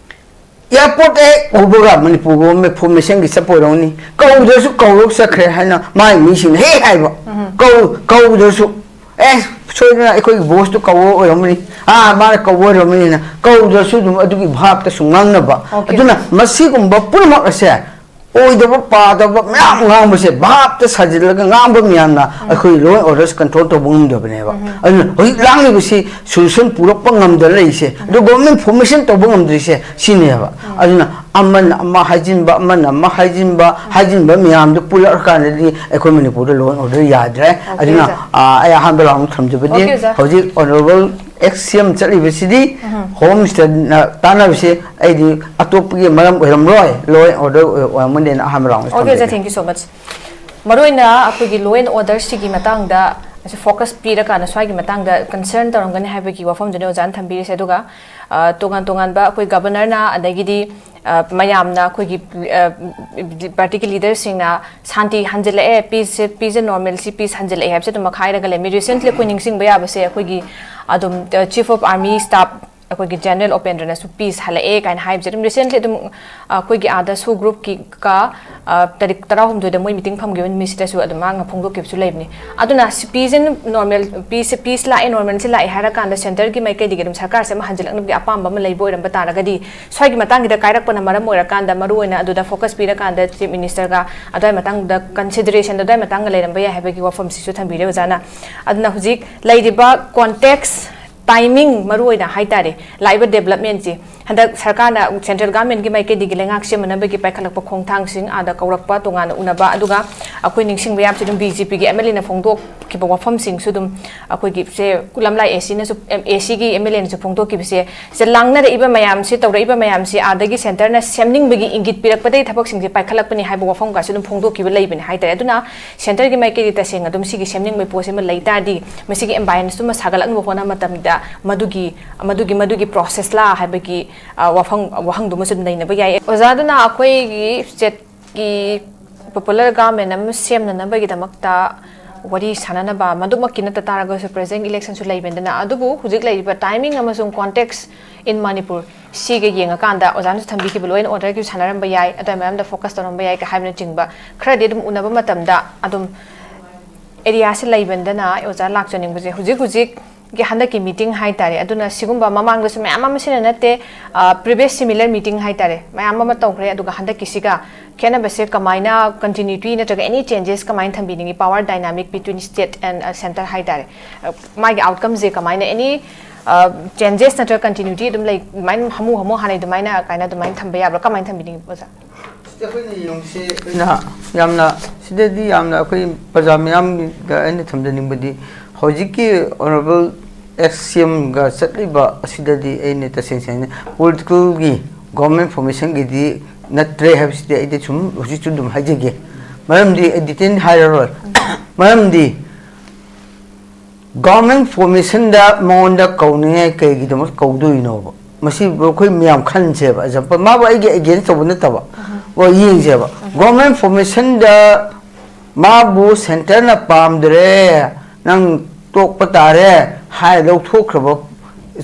Airport ꯍꯦꯛ ꯎꯕꯒ ꯃꯅꯤꯄꯨꯔꯒꯨꯝꯕ ꯐꯣꯔꯃꯦꯁꯟꯒꯤ ꯆꯠꯄ ꯑꯣꯏꯔꯝꯒꯅꯤ, ꯀꯧꯗ꯭ꯔꯁꯨ ꯀꯧꯔꯒ ꯆꯠꯈ꯭ꯔꯦ ꯍꯥꯏꯅ ꯃꯥꯒꯤ ꯃꯤꯁꯤꯡꯅ ꯍꯦꯛ ꯍꯥꯏꯕ꯫ ꯀꯧ-, ꯀꯧꯗ꯭ꯔꯁꯨ, "ꯑꯦ, ꯁꯣꯏꯗꯅ ꯑꯩꯈꯣꯏꯒꯤ boss ꯇꯨ ꯀꯧꯕ ꯑꯣꯏꯔꯝꯃꯅꯤ, ꯑꯥ, ꯃꯥꯅ ꯀꯧꯕ ꯑꯣꯏꯔꯝꯃꯅꯤꯅ", ꯀꯧꯗ꯭ꯔꯁꯨ ꯑꯗꯨꯝ ꯑꯗꯨꯒꯤ ꯚꯥꯞꯇ ꯁꯨꯝ ꯉꯥꯡꯅꯕ꯫ Okay, ꯑꯗꯨꯅ okay꯫ ꯃꯁꯤꯒꯨꯝꯕ ꯄꯨꯝꯅꯃꯛ ꯑꯁꯦ ꯑꯣꯏꯗꯕ ꯄꯥꯗꯕ ꯃꯌꯥꯝ ꯉꯥꯡꯕꯁꯦ, ꯚꯥꯞꯇ ꯁꯥꯖꯤꯜꯂꯒ ꯉꯥꯡꯕ ꯃꯌꯥꯝꯅ ꯑꯩꯈꯣꯏ law and order say control ꯇꯧꯕ ꯉꯝꯗꯕꯅꯦꯕ꯫ ꯑꯗꯨꯅ ꯍꯧꯖꯤꯛ ꯂꯥꯡꯂꯤꯕꯁꯤ solution ꯄꯨꯔꯛꯄ ꯉꯝꯗꯅ ꯂꯩꯔꯤꯁꯦ, ꯑꯗꯨ government formation ꯇꯧꯕ ꯉꯝꯗ꯭ꯔꯤꯁꯦ ꯁꯤꯅꯦꯕ꯫ ꯑꯗꯨꯅ ꯑꯃꯅ ꯑꯃ ꯍꯥꯏꯖꯤꯟꯕ, ꯑꯃꯅ ꯑꯃ ꯍꯥꯏꯖꯤꯟꯕ, ꯍꯥꯏꯖꯤꯟꯕ ꯃꯌꯥꯝꯗꯨ ꯄꯨꯜꯂꯛꯑꯀꯥꯟꯗꯗꯤ ꯑꯩꯈꯣꯏ ꯃꯅꯤꯄꯨꯔꯗ law and order ꯌꯥꯗ꯭ꯔꯦ꯫ Okay, ꯑꯗꯨꯅ, ꯑꯣꯖꯥ꯫ ꯑ, ꯑꯩ ꯑꯍꯥꯟꯕ ꯔꯥꯎꯟ ꯊꯝꯖꯕꯗꯤ, Okay, ꯑꯣꯖꯥ꯫ ꯍꯧꯖꯤꯛ honourable ex C M ꯆꯠꯂꯤꯕꯁꯤꯗꯤ Home Minister ꯅ ꯇꯥꯟꯅꯕꯁꯦ ꯑꯩꯗꯤ ꯑꯇꯣꯞꯄꯒꯤ ꯃꯔꯝ ꯑꯣꯏꯔꯝꯂꯣꯏ, law and order ꯑꯣꯏꯔꯝꯒꯅꯤꯅ ꯑꯍꯥꯟꯕ ꯔꯥꯎꯟ Okay, ꯑꯣꯖꯥ, ꯊꯝꯖꯒꯦ꯫ Thank you so much꯫ ꯃꯔꯨꯑꯣꯏꯅ ꯑꯩꯈꯣꯏꯒꯤ law and order ꯁꯤꯒꯤ ꯃꯇꯥꯡꯗ focus ꯄꯤꯔꯀꯥꯟꯗ ꯁ꯭ꯋꯥꯏꯒꯤ ꯃꯇꯥꯡꯗ concern ꯇꯧꯔꯝꯒꯅꯤ ꯍꯥꯏꯕꯒꯤ ꯋꯥꯐꯝꯗꯨꯅꯤ ꯑꯣꯖꯥꯅ ꯊꯝꯕꯤꯔꯤꯁꯦ꯫ ꯑꯗꯨꯒ, ꯑ, ꯇꯣꯉꯥꯟ ꯇꯣꯉꯥꯟꯕ ꯑꯩꯈꯣꯏ Governor ꯅ ꯑꯗꯒꯤꯗꯤ, ꯑ, ꯃꯌꯥꯝꯅ ꯑꯩꯈꯣꯏꯒꯤ, ꯑ, party ꯒꯤ leader ꯁꯤꯡꯅ ꯁꯥꯟꯇꯤ ꯍꯟꯖꯤꯜꯂꯛꯑꯦ, peace say, peace and normalcy, peace ꯍꯟꯖꯤꯜꯂꯛꯑꯦ ꯍꯥꯏꯕꯁꯦ ꯑꯗꯨꯝ ꯃꯈꯥꯏꯔꯒ ꯂꯩ꯫ ꯃꯤ recently ꯑꯩꯈꯣꯏ ꯅꯤꯡꯁꯤꯡꯕ ꯌꯥꯕꯁꯦ ꯑꯩꯈꯣꯏꯒꯤ ꯑꯗꯨꯝ, ꯑ, Chief of Army Staff ꯑꯩꯈꯣꯏꯒꯤ General ꯎꯄꯦꯟꯗ꯭ꯔꯅꯁꯨ peace ꯍꯜꯂꯛꯑꯦ ꯀꯥꯏꯅ ꯍꯥꯏꯕꯁꯦ ꯑꯗꯨꯝ recently ꯑꯗꯨꯝ, ꯑ, ꯑꯩꯈꯣꯏꯒꯤ ꯑꯥꯗ SoO group ꯀꯤ ꯀ, ꯑ, ꯇꯥꯔꯤꯛ ꯇꯔꯥꯍꯨꯝꯗꯣꯏꯗ ꯃꯣꯏ meeting ꯐꯝꯈꯤꯕ ꯅꯨꯃꯤꯠꯁꯤꯗꯁꯨ ꯑꯗꯨꯝ ꯃꯥꯅ ꯐꯣꯡꯗꯣꯛꯈꯤꯕꯁꯨ ꯂꯩꯕꯅꯤ꯫ ꯑꯗꯨꯅ ꯁꯤ peace and normal, peace, peace ꯂꯥꯛꯑꯦ, normalcy ꯂꯥꯛꯑꯦ ꯍꯥꯏꯔꯀꯥꯟꯗ centre ꯒꯤ ꯃꯥꯏꯀꯩꯗꯒꯤ ꯑꯗꯨꯝ ꯁꯔꯀꯥꯔꯁꯦ ꯑꯃ ꯍꯟꯖꯤꯜꯂꯛꯅꯕꯒꯤ ꯑꯄꯥꯝꯕ ꯑꯃ ꯂꯩꯕ ꯑꯣꯏꯔꯝꯕ ꯇꯥꯔꯒꯗꯤ ꯁ꯭ꯋꯥꯏꯒꯤ ꯃꯇꯥꯡꯁꯤꯗ ꯀꯥꯏꯔꯛꯄꯅ ꯃꯔꯝ ꯑꯣꯏꯔꯀꯥꯟꯗ ꯃꯔꯨꯑꯣꯏꯅ ꯑꯗꯨꯗ focus ꯄꯤꯔꯀꯥꯟꯗ Chief Minister ꯒ ꯑꯗꯨꯋꯥꯏ ꯃꯇꯥꯡꯗ consideration ꯗ ꯑꯗꯨꯋꯥꯏ ꯃꯇꯥꯡꯗ ꯂꯩꯔꯝꯕ ꯌꯥꯏ ꯍꯥꯏꯕꯒꯤ ꯋꯥꯐꯝꯁꯤꯁꯨ ꯊꯝꯕꯤꯔꯦ ꯑꯣꯖꯥꯅ꯫ ꯑꯗꯨꯅ ꯍꯧꯖꯤꯛ ꯂꯩꯔꯤꯕ context, timing ꯃꯔꯨꯑꯣꯏꯅ ꯍꯥꯏꯇꯥꯔꯦ, ꯂꯥꯛꯏꯕ development ꯁꯤ ꯍꯟꯗꯛ ꯁꯔꯀꯥꯔꯅ, ꯁꯦꯟꯇ꯭ꯔꯦꯜ ꯒꯚꯔꯟꯃꯦꯟꯠꯀꯤ ꯃꯥꯏꯀꯩꯗꯒꯤ ꯂꯩꯉꯥꯛ ꯁꯦꯝꯅꯅꯕꯒꯤ ꯄꯥꯏꯈꯠꯂꯛꯄ ꯈꯣꯡꯊꯥꯡꯁꯤꯡ, ꯑꯥꯗ ꯀꯧꯔꯛꯄ, ꯇꯣꯉꯥꯟꯅ ꯎꯅꯕ, ꯑꯗꯨꯒ ꯑꯩꯈꯣꯏ ꯅꯤꯡꯁꯤꯡꯕ ꯌꯥꯕꯁꯤ ꯑꯗꯨꯝ ꯕꯤ ꯖꯦ ꯄꯤꯒꯤ ꯑꯦꯝ ꯑꯦꯜ ꯑꯦꯅ ꯐꯣꯡꯗꯣꯛꯈꯤꯕ ꯋꯥꯐꯝꯁꯤꯡꯁꯨ ꯑꯗꯨꯝ ꯑꯩꯈꯣꯏꯒꯤ ꯁꯦ ꯂꯝꯂꯥꯏ ꯑꯦ ꯁꯤꯅꯁꯨ, ꯑꯦ ꯁꯤꯒꯤ ꯑꯦꯝ ꯑꯦꯜ ꯑꯦꯅꯁꯨ ꯐꯣꯡꯗꯣꯛꯈꯤꯕꯁꯦ, ꯁꯤꯗ ꯂꯥꯡꯅꯔꯛꯏꯕ ꯃꯌꯥꯝꯁꯤ, ꯇꯧꯔꯛꯏꯕ ꯃꯌꯥꯝꯁꯤ ꯑꯥꯗꯒꯤ ꯁꯦꯟꯇꯔꯅ ꯁꯦꯝꯅꯤꯡꯕꯒꯤ ꯏꯪꯒꯤꯠ ꯄꯤꯔꯛꯄꯗꯒꯤ ꯊꯕꯛꯁꯤꯡꯁꯦ ꯄꯥꯏꯈꯠꯂꯛꯄꯅꯤ ꯍꯥꯏꯕ ꯋꯥꯐꯝꯒꯁꯨ ꯑꯗꯨꯝ ꯐꯣꯡꯗꯣꯛꯈꯤꯕ ꯂꯩꯕꯅꯤ ꯍꯥꯏꯇꯥꯔꯦ꯫ ꯑꯗꯨꯅ ꯁꯦꯟꯇꯔꯒꯤ ꯃꯥꯏꯀꯩꯗꯒꯤ ꯇꯁꯦꯡꯅ ꯑꯗꯨꯝ ꯁꯤꯒꯤ ꯁꯦꯝꯅꯤꯡꯕꯒꯤ ꯄꯣꯠꯁꯤꯃ ꯂꯩ ꯇꯥꯔꯗꯤ, ꯃꯁꯤꯒꯤ ꯑꯦꯝꯕꯥꯏꯔꯟꯃꯦꯟꯠꯁꯤꯃ ꯁꯥꯒꯠꯂꯛꯅꯕ ꯍꯣꯠꯅꯕ ꯃꯇꯝꯗ ꯃꯗꯨꯒꯤ, ꯃꯗꯨꯒꯤ, ꯃꯗꯨꯒꯤ ꯄ꯭ꯔꯣꯁꯦꯁꯂꯥ ꯍꯥꯏꯕꯒꯤ, ꯑ, ꯋꯥꯐꯝ, ꯋꯥꯍꯪꯗꯨꯃꯁꯨ ꯑꯗꯨꯝ ꯅꯩꯅꯕ ꯌꯥꯏ꯫ ꯑꯣꯖꯥꯗꯨꯅ ꯑꯩꯈꯣꯏꯒꯤ ꯁ꯭ꯇꯦꯠꯀꯤ ꯄꯣꯄꯨꯂꯔ ꯒꯚꯔꯟꯃꯦꯟꯠ ꯑꯃ ꯁꯦꯝꯅꯅꯕꯒꯤꯗꯃꯛꯇ ꯋꯥꯔꯤ ꯁꯥꯟꯅꯅꯕ, ꯃꯗꯨꯃꯛꯀꯤ ꯅꯠꯇ ꯇꯥꯔꯒꯁꯨ ꯄ꯭ꯔꯦꯖꯦꯟꯠ ꯏꯂꯦꯛꯁꯟꯁꯨ ꯂꯩꯕꯅꯤꯅ, ꯑꯗꯨꯕꯨ ꯍꯧꯖꯤꯛ ꯂꯩꯔꯤꯕ ꯇꯥꯏꯃꯤꯡ ꯑꯃꯁꯨꯡ ꯀꯣꯟꯇꯦꯛꯁ ꯏꯟ ꯃꯅꯤꯄꯨꯔ ꯁꯤꯒ ꯌꯦꯡꯉꯀꯥꯟꯗ ꯑꯣꯖꯥꯅꯁꯨ ꯊꯝꯕꯤꯈꯤꯕ ꯂꯣꯏꯅ ꯑꯣꯔꯗꯔꯒꯤꯁꯨ ꯁꯥꯟꯅꯔꯝꯕ ꯌꯥꯏ, ꯑꯗꯨ ꯃꯌꯥꯝꯗ ꯐꯣꯀꯁ ꯇꯧꯔꯝꯕ ꯌꯥꯏ ꯍꯥꯏꯕꯅꯆꯤꯡꯕ ꯈꯔꯗꯤ ꯑꯗꯨꯝ ꯎꯅꯕ ꯃꯇꯝꯗ ꯑꯗꯨꯝ ꯑꯦꯔꯤꯌꯥꯁꯤ ꯂꯩꯕꯅꯤꯅ ꯑꯣꯖꯥ ꯂꯥꯛꯆꯅꯤꯡꯕꯁꯦ ꯍꯧꯖꯤꯛ ꯍꯧꯖꯤꯛ ꯒꯤ ꯍꯟꯗꯛꯀꯤ ꯃꯤꯇꯤꯡ ꯍꯥꯏꯇꯥꯔꯦ꯫ ꯑꯗꯨꯅ ꯁꯤꯒꯨꯝꯕ ꯃꯃꯥꯡꯗꯁꯨ ꯃꯌꯥꯝ ꯑꯃ ꯁꯤꯅ ꯅꯠꯇꯦ, previous similar meeting ꯍꯥꯏꯇꯥꯔꯦ, ꯃꯌꯥꯝ ꯑꯃ ꯇꯧꯈ꯭ꯔꯦ꯫ ꯑꯗꯨꯒ ꯍꯟꯗꯛꯀꯤꯁꯤꯒ ꯈꯦꯠꯅꯕꯁꯦ ꯀꯃꯥꯏꯅ continuity ꯅꯠꯇ꯭ꯔꯒ any changes ꯀꯃꯥꯏꯅ ꯊꯝꯕꯤꯅꯤꯡꯉꯤ, power dynamic between state and centre ꯍꯥꯏꯇꯥꯔꯦ꯫ ꯑ, ꯃꯥꯒꯤ outcomeꯁꯦ ꯀꯃꯥꯏꯅ any changes ꯅꯠꯇ꯭ꯔꯒ continuity ꯑꯗꯨꯝ ꯂꯩ, ꯑꯗꯨꯃꯥꯏꯅ ꯍꯥꯃꯨ ꯍꯥꯃꯨ ꯍꯥꯟꯅꯩ ꯑꯗꯨꯃꯥꯏꯅ ꯀꯥꯏꯅ ꯑꯗꯨꯃꯥꯏꯅ ꯊꯝꯕ ꯌꯥꯕ꯭ꯔꯥ, ꯀꯃꯥꯏꯅ ꯊꯝꯕꯤꯅꯤꯡꯉꯤ ꯑꯣꯖꯥ? ꯁꯤꯗ ꯑꯩꯈꯣꯏꯅ ꯌꯦꯡꯉꯨꯁꯦ, ꯑꯩꯅ ꯌꯥꯝꯅ, ꯁꯤꯗꯗꯤ ꯌꯥꯝꯅ ꯑꯩꯈꯣꯏ ꯄ꯭ꯔꯖꯥ ꯃꯤꯌꯥꯝꯗ ꯑꯩꯅ ꯊꯝꯖꯅꯤꯡꯕꯗꯤ, ꯍꯧꯖꯤꯛꯀꯤ ꯑꯣꯅꯔꯦꯕꯜ ꯑꯦꯛꯁ ꯁꯤ ꯑꯦꯝꯒ ꯆꯠꯂꯤꯕ ꯑꯁꯤꯗꯗꯤ ꯑꯩꯅ ꯇꯁꯦꯡ ꯁꯦꯡꯅ ꯄꯣꯂꯤꯇꯤꯀꯦꯜꯒꯤ ꯒꯣꯔꯃꯦꯟ ꯐꯣꯔꯃꯦꯁꯟꯒꯤꯗꯤ ꯅꯠꯇ꯭ꯔꯦ ꯍꯥꯏꯕꯁꯤꯗꯤ ꯑꯩꯗꯤ ꯁꯨꯝ ꯍꯧꯖꯤꯛꯁꯨ ꯑꯗꯨꯝ ꯍꯥꯏꯖꯒꯦ꯫ ꯃꯔꯝꯗꯤ ꯑꯩ ꯗꯤꯇꯦꯜ ꯍꯥꯏꯔꯔꯣꯏ꯫ ꯃꯔꯝꯗꯤ ꯒꯣꯔꯃꯦꯟ ꯐꯣꯔꯃꯦꯁꯟꯗ ꯃꯉꯣꯟꯗ ꯀꯧꯅꯤꯡꯉꯥꯏ ꯀꯩꯒꯤꯗꯃꯛ ꯀꯧꯗꯣꯏꯅꯣꯕ? ꯃꯁꯤ ꯑꯩꯈꯣꯏ ꯃꯌꯥꯝ ꯈꯟꯁꯦꯕ꯫ ꯑꯦꯛꯖꯥꯝꯄꯜ, ꯃꯥꯕꯨ ꯑꯩꯒꯤ ꯑꯦꯒꯦꯟꯁ ꯇꯧꯕ ꯅꯠꯇꯕ, ꯑꯣ, ꯌꯦꯡꯁꯦꯕ꯫ ꯒꯣꯔꯃꯦꯟ ꯐꯣꯔꯃꯦꯁꯟꯗ ꯃꯥꯕꯨ ꯁꯦꯟꯇꯔꯅ ꯄꯥꯝꯗ꯭ꯔꯦ, ꯅꯪ ꯇꯣꯛꯄ ꯇꯥꯔꯦ ꯍꯥꯏ ꯂꯧꯊꯣꯛꯈ꯭ꯔꯕ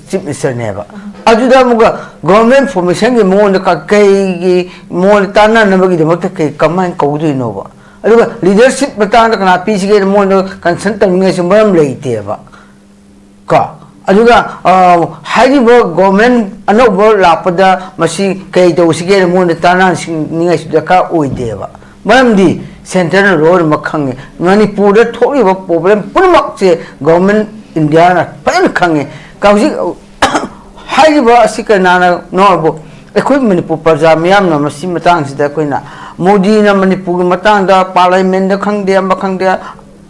ꯆꯤꯐ ꯃꯤꯅꯤꯁꯇꯔꯅꯦꯕ꯫ ꯑꯗꯨꯗ ꯑꯃꯨꯛꯀ ꯒꯣꯔꯃꯦꯟ ꯐꯣꯔꯃꯦꯁꯟꯒꯤ ꯃꯉꯣꯟꯗ ꯀ-, ꯀꯩꯒꯤ ꯃꯉꯣꯟꯗ ꯇꯥꯟꯅꯅꯕꯒꯤꯗꯃꯛꯇ ꯀꯩ ꯀꯃꯥꯏꯅ ꯀꯧꯗꯣꯏꯅꯣꯕ? ꯑꯗꯨꯒ ꯂꯤꯗꯔꯁꯤꯞ ꯃꯇꯥꯡꯗ ꯀꯅꯥ ꯄꯤꯁꯤꯒꯦꯅ ꯃꯉꯣꯟꯗ ꯀꯟꯁꯜ ꯇꯧꯅꯤꯡꯉꯥꯏꯁꯨ ꯃꯔꯝ ꯂꯩꯇꯦꯕ꯫ ꯀꯣ? ꯑꯗꯨꯒ, ꯑ, ꯍꯥꯏꯔꯤꯕ ꯒꯣꯔꯃꯦꯟ ꯑꯅꯧꯕ ꯂꯥꯛꯄꯗ ꯃꯁꯤ ꯀꯩ ꯇꯧꯁꯤꯒꯦꯅ ꯃꯉꯣꯟꯗ ꯇꯥꯟꯅꯁꯤꯡꯅꯤꯡꯉꯥꯏꯁꯨ ꯗꯔꯀꯥꯔ ꯑꯣꯏꯗꯦꯕ꯫ ꯃꯔꯝꯗꯤ ꯁꯦꯟꯇꯔꯅ ꯂꯣꯏꯅꯃꯛ ꯈꯪꯉꯦ꯫ ꯃꯅꯤꯄꯨꯔꯗ ꯊꯣꯛꯂꯤꯕ ꯄ꯭ꯔꯣꯕ꯭ꯂꯦꯝ ꯄꯨꯝꯅꯃꯛꯁꯦ ꯒꯣꯔꯃꯦꯟ ꯏꯟꯗꯤꯌꯥꯅ ꯐꯖꯅ ꯈꯪꯉꯦ꯫ ꯍꯧꯖꯤꯛ ꯍꯥꯏꯔꯤꯕ ꯑꯁꯤ ꯀꯅꯥꯅꯅꯣ ꯍꯥꯏꯕꯨ, ꯑꯩꯈꯣꯏ ꯃꯅꯤꯄꯨꯔ ꯄ꯭ꯔꯖꯥ ꯃꯤꯌꯥꯝꯅ ꯃꯁꯤ ꯃꯇꯥꯡꯁꯤꯗ ꯑꯩꯈꯣꯏꯅ ꯃꯣꯗꯤꯅ ꯃꯅꯤꯄꯨꯔꯒꯤ ꯃꯇꯥꯡꯗ ꯄꯥꯔꯂꯤꯌꯥꯃꯦꯟꯗ ꯈꯪꯗꯦ, ꯑꯃ ꯈꯪꯗꯦ,